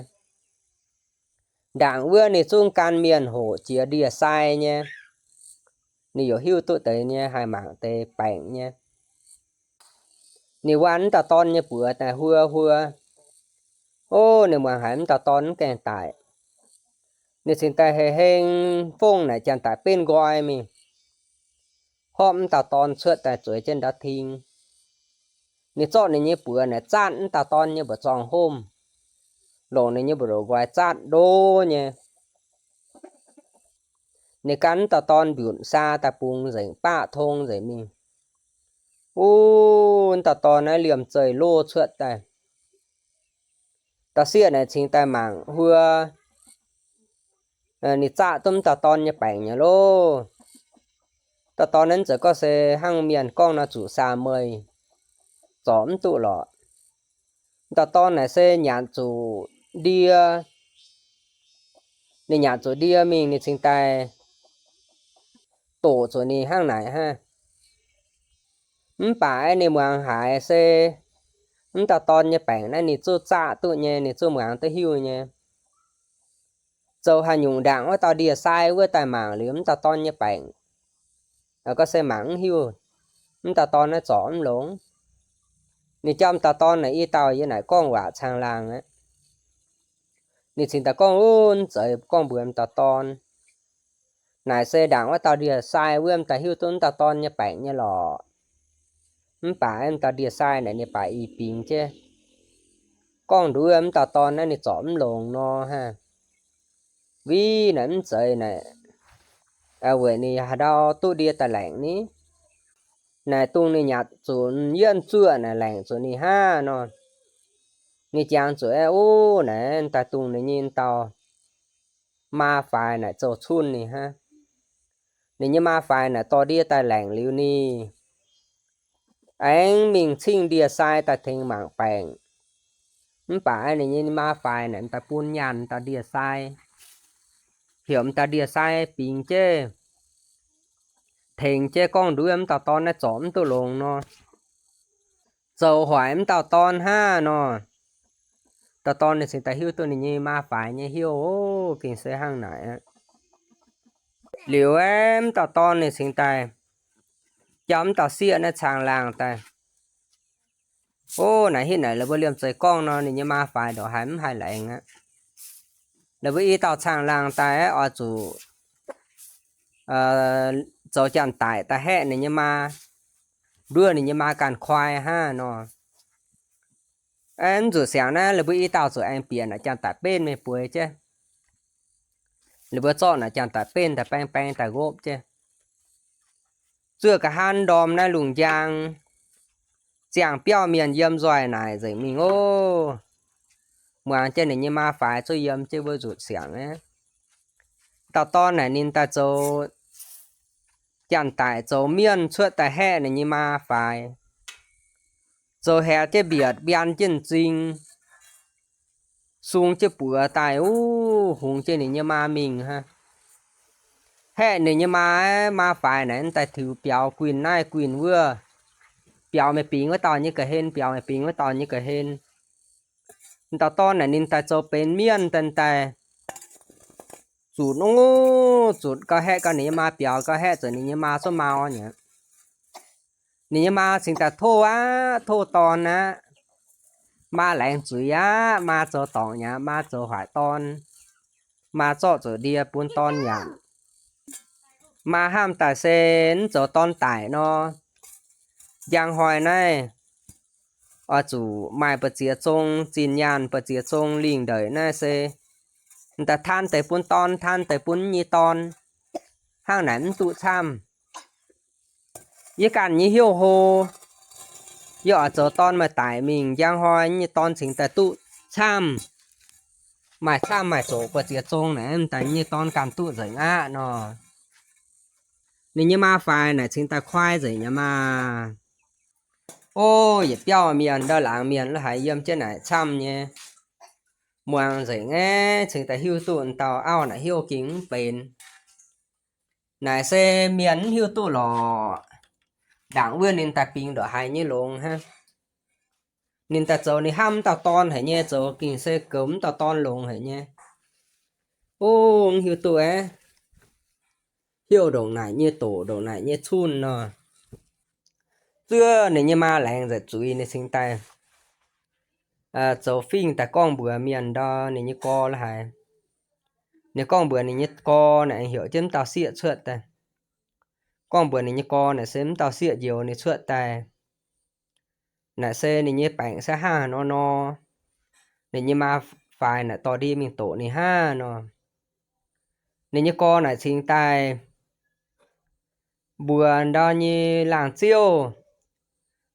Ndaangc wuov ninh zungv gan mienh hoqc jiex ndie-sai nyei. Ninh yaac hiuv duqv deix nyei, haih mangc deix baengc nyei. Ninh waan m'dauh dorn nyei buoz daaih huo huo. Ov, ninh muangx haiz m'dauh dorn mv gaengh daic. Ninh cingx daaih hei heng fongv naaic janx-daic benv nqoi mingh, horpv m'dauh dorn cuotv daaih zueiz jienv ndau-ting. Ninh zorqv ninh nyei buoz naaic zaatv m'dauh dorn nyei mbu'zorng homv, longc ninh nyei mbu'ndongx nqoi zaatv ndo nyei. Ninh gan m'dauh dorn mbiutc saa daaih bungx nzengc, baqv tong nzengc mingh. Wuov m'dauh dorn naaiv liemh zeih loz cuotv daaih. Dauh sieqv naaic cingx daaih mangc huo, ninh zaatv duqv m'dauh dorn nyei baengc nyei loh. Dauh dorn naaiv zeiz gorngv se hnangv mienh gorngv nor zuqc saa meih, zorc mv duqv lorqc. M'dauh dorn naaic se nyanc zuqc ndie. Ninh nyanc zuqc ndie mingh ninh cingx daaih doqc zuqc ninh hnangv naaic hnangv. Mv baac ninh muangx haiz se m'dauh dorn nyei baengc naaiv ninh zungv zaatv duqv nyei, ninh zungv muangx duqv hiuv nyei. Zoux haaix nyungc ndaangc wuov dauh ndie-sai wuov daaih mangc liuz m'dauh dorn nyei baengc, gorngv se mangc mv hiuv, m'dauh dorn naaiv zorc mv longx. Ninh jauv m'dauh dorn naaic i dauh yie naaic gorngv waac caangh laangh aqv. Ninh cingx daaih gorngv, Ov, mv zeiz, gorngv mbuox m'dauh dorn, naaic se ndaangc wuov dauh ndie-sai wuov m'daaih hiuv duqv m'dauh dorn nyei baengc nyei lorqc. Mv baac m'dauh ndie-sai naaic ninh baac i bingx jienv, gorngv nduov m'dauh dorn naaiv ninh zorc mv longx nor hnangv. Viv naaic mv zeiz naaic, weic ninh haaix ndau duqv ndie daaih laengc ni. Naaic dongh ninh nyanc zuqc yienv zuoqv naaic laengc zuqc ninh hnangv nor. Ninh jangx zuqc aeqv, Ov, naaic daaih dongh ninh nyei dauh maa faix naaic zoux cunh ninh hnangv. Ninh nyei maa faix naaic dorh ndie daaih laengc liuz ninh aengx mingh cingv ndie-sai daaih tengx mangc baengc. Mv baac ninh nyei maa faix naaic m'daaih bun nyaanh dauh ndie-sai, heuc m'dauh ndie-sai bingx jienv, tengx jienv gorngv nduov m'dauh dorn naaiv zorc mv duqv longx nor, zoux hoic m'dauh dorn hnangv nor. Dauh dorn ninh cingx daaih hiuv duqv ninh nyei maa faix nyei hnyouv, gengh se hnangv naaic aqv. Liuz aeqv, m'dauh dorn ninh cingx daaih jauv m'dauh sieqv naaiv caangh laangh daaih. Ov, naaic hitv naaic la'buo liemh zeih gorngv nor, ninh nyei maa faix ndongc haaix mv haih laengz aqv. La'buo i dauh caangh laangh daaih aeqv, oix zuqc zoux janx-daic daaih haeqv ninh nyei maa, nduov ninh nyei maa ganh kuaai hnangv nor. Aeqv, mv zuqc siangx naaiv la'buo i dauh zuqc aengx bieqc naaic janx-daic benv mingh bueix jienv. La'buo zorqv naaic janx-daic benv daaih baeng baeng daaih nqopv jienv. Zuov ga'hnangv ndorm naaiv lungh njang, ziangh biauv mienh yiem nzoih naaic nzengc mingh ov. Muangx jienv ninh nyei maa faix zuqc yiem jienv wuov nzutc siangx aqv. Dauh dorn naaic ninh daaih zoux janx-daic zoux mienh cuotv daaih haeqv ninh nyei maa faix, zoux haeqv jienv mbietc, mbian jienv m'zing, sung jienv buoz daaih, uv, hungx jienv ninh nyei maa mingh hnangv. haeqv ninh nyei maa, maa faix naaic daaih tiux biaux guinh naaiv guinh wuov, biaux meih bingx wuov dauh nyei ga'hlen, biaux meih bingx wuov dauh nyei ga'hlen. Dauh dorn naaic ninh daaih zoux benx mienh daaih, daaih zuqc nungv zuqc gauh haeqv gauh ninh nyei maa biaux, gauh haeqv zuqc ninh nyei maa zuqc mau nyei. Ninh nyei maa cingx daaih tov aqv, tov dorn aqv. Maa laengz zuiz aqv, maa zoux dorngc yaac maa zoux hoic dorn. Maa zorqv zuqc ndie bun dorn nyanc. Maa hnamv daaih se mv zoux dorn daic nor, njang hnoi naaiv oix zuqc maaih mbu'ziex zong zinh nyaanh, mbu'ziex zong lingh ndeic naaiv se daaih taan deix bun dorn, taan deix bun nyei dorn, hnangv naaic mv duqv camv. Yie ganh nyei heuv hlo, yie oix zoux dorn maaih daic mingh, njang hnoi nyei dorn cingx daaih duqv camv, maaih camv maaih zoqc mbu'ziex zong naaic, daaih nyei dorn ganh duqv nzengc aqv nor. Ninh nyei maa faix naaic cingx daaih kuaai nzengc nyei maah. O, yietc biauv mienh ndau laangz mienh lo haiz yiem jienv naaic camv nyei, muangx nzengc aeqv, cingx daaih hiuv duqv dauh auv naaic heuv gengh mv benx. Naaic se mienh mv hiuv duqv lorqc. Ndaangc wuov ninh daaih bingx ndongc haaix nyei longx hnangv. Ninh daaih zoux ninh hnamv mv dauh dorn haic nyei, zoux gengh se goux mv dauh dorn longx haic nyei. O, mv hiuv duqv aeqv, heuv ndongc naaic nyei doqc, ndongc naaic nyei cunh nor. Zuov ninh nyei maa laengz nzengc zuiz, ninh cingx daaih zoux fingx daaih gorngv mbuox mienh ndau ninh nyei gorx lo haiz. Ninh gorngv mbuox ninh nyei gorx naaic, heuc jienv mv dauh sieqv cuotv daaih. Gorngv mbuox ninh nyei gorx naaic se mv dauh sieqv njoux ninh cuotv daaih. Naaic se ninh nyei baengc se hnangv haaix nor nor, ninh nyei maa faix naaic dorh ndie mingh doqc ninh hnangv nor. Ninh nyei gorx naaic cingx daaih mbuox ndau nyei laangh ziouv,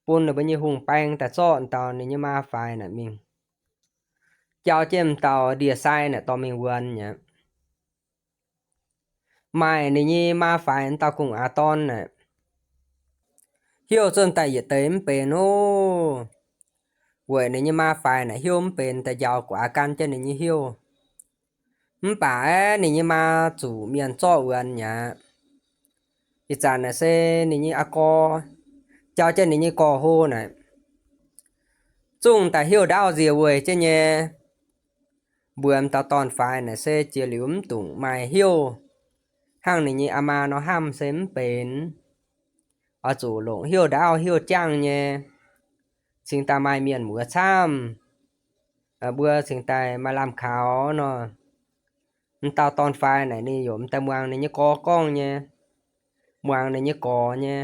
bun ninh mbuo nyei hungh baeng daaih zorqv dauh ninh nyei maa faix naaic mingh, jauv jienv dauh ndie-sai naaic dorh mingh wuonx aqv. Maaih ninh nyei maa faix dauh gu'nguaaz dorn naaic, heuv zunh daaih yietc deix mv benx oc. Weic ninh nyei maa faix naaic heuv mv benx daaih njaaux guaax gan jienv ninh nyei heuv. Mv baac aeqv, ninh nyei maa zuqc mienh zorqv wuonx mi'aqv. Ih zanc naaic se ninh nyei aa gorx jauv jienv ninh nyei gorx hlo naaic, zungv daaih heuv ndaauv nzie weic jienv nyei. Mbuox m'dauh dorn-faix naaic se jiex liuz mv dungx maaih heuv hnangv ninh nyei aa maa nor hnamv se mv benx. Oix zuqc longc heuv ndaauv heuv jangv nyei, cingx daaih maaih mienh muoz camv, mbuo cingx daaih maaih lamh kaux nor. M'dauh dorn-faix naaic ninh yaac m'daaih muangx ninh nyei gorx gorngv nyei, muangx ninh nyei gorx nyei.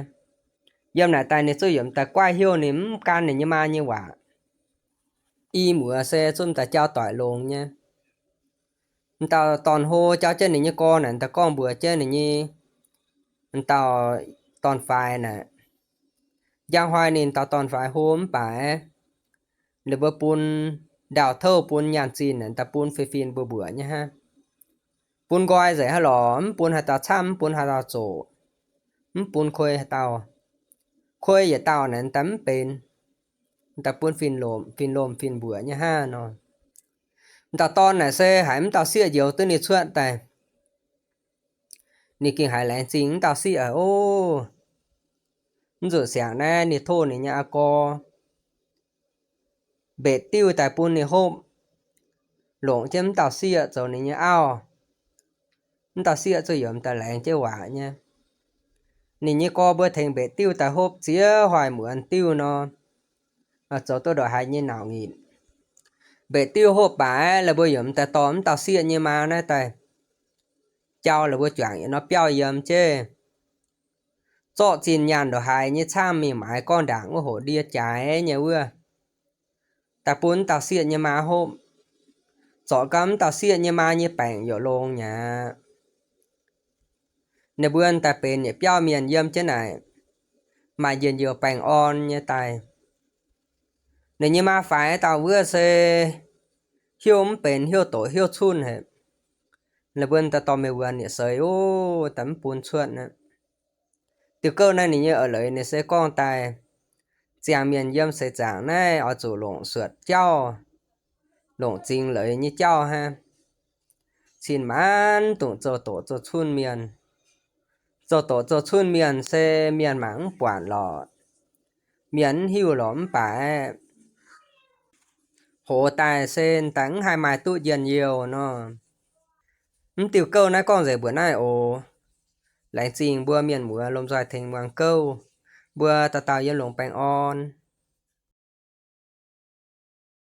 Yiem naaic daaih ninh zungv yaac m'daaih guaaiv heuv ninh mv gan ninh nyei maa nyei waac. I muoz se zungv m'daaih jauv-doic longx nyei. M'dauh dorn-hlo jauv jienv ninh nyei gorx naaic, m'daaih gorngv mbuox jienv ninh nyei m'dauh dorn-faix naaic, njang hnoi ninh dauh dorn-faix hlo mv baac ninh mbuo bun ndaauh touv bun nyaanh zinh naaic, m'daaih bun fin-fin mbuoqc mbuoqc nyei hnangv. Bun nqoi nzengc hnangv lorqc, mv bun haaix dauh camv, mv bun haaix dauh zoqc, mv bun kuei haaix dauh. Kuei yietc dauh naaic m'daaih mv benx, m'daaih bun fin-lomc fin-lomc fin-mbuoqc nyei hnangv nor. M'dauh dorn naaic se haiz m'dauh sieqv njoux duqv ninh cuotv daaih, ninh gengh haiz laengz zingh m'dauh sieqv aqv oc. Mv nzunc siangx naaiv ninh tov ninh nyei aa gorx mbetc diuv daaih bun ninh hopv, longc jienv m'dauh sieqv zoux ninh nyei auv. M'dauh sieqv zuqc yaac m'daaih laengz jienv waac nyei. Ninh nyei gorx mbuo tengx mbetc diuv daaih hopv ziex hoic muonz diuv nor, zoux duqv ndongc haaix nyei nauc nginc. Mbetc diuv hopv baac la'buo yaac m'daaih dorh m'dauh sieqv nyei maa naaiv daaih jauv la'buo juangc yietc norm biauv yiem jienv, zorqv zinh nyaanh ndongc haaix nyei camv mingh maaiz gorngv ndaangc wuov hoc ndie jaaix nyei wuov, daaih bun m'dauh sieqv nyei maa hopv. Zorqv gau m'dauh sieqv nyei maa nyei baengc yaac longx mi'aqv. Ninh mbuo daaih benx yietc biauv mienh yiem jienv naaic, maaih njien-youh baengh orn nyei daaih. Ninh nyei maa faix dauh wuov se heuv mv benx, heuv doqc heuv cunh haic. Ninh mbuo daaih dorh mingh wuonx yietc seix oc, daaih mv bun cuotv aqv. Diuh gouv naaiv ninh nyei a'leiz ninh se gorngv daaih, ziangh mienh yiem seix zaangc naaiv oix zuqc longc suotc jauv, longc zingx leiz nyei jauv hnangv. Cin-maanc dungc zoux doqc zoux cunh mienh, zoux doqc zoux cunh mienh se mienh mangc mv buatc lorqc. Mienh mv hiuv lorqc mv baac hoz daaih se daaih mv haih maaih duqv njien-youh nor. Mv diuh gouv naaiv gorngv nzengc mbuoqc naaiv oc. Laengz zingh mbuo mienh muoz lomh nzoih tengx muangx gouv. Mbuo dauh dauh yiem longx baengh orn.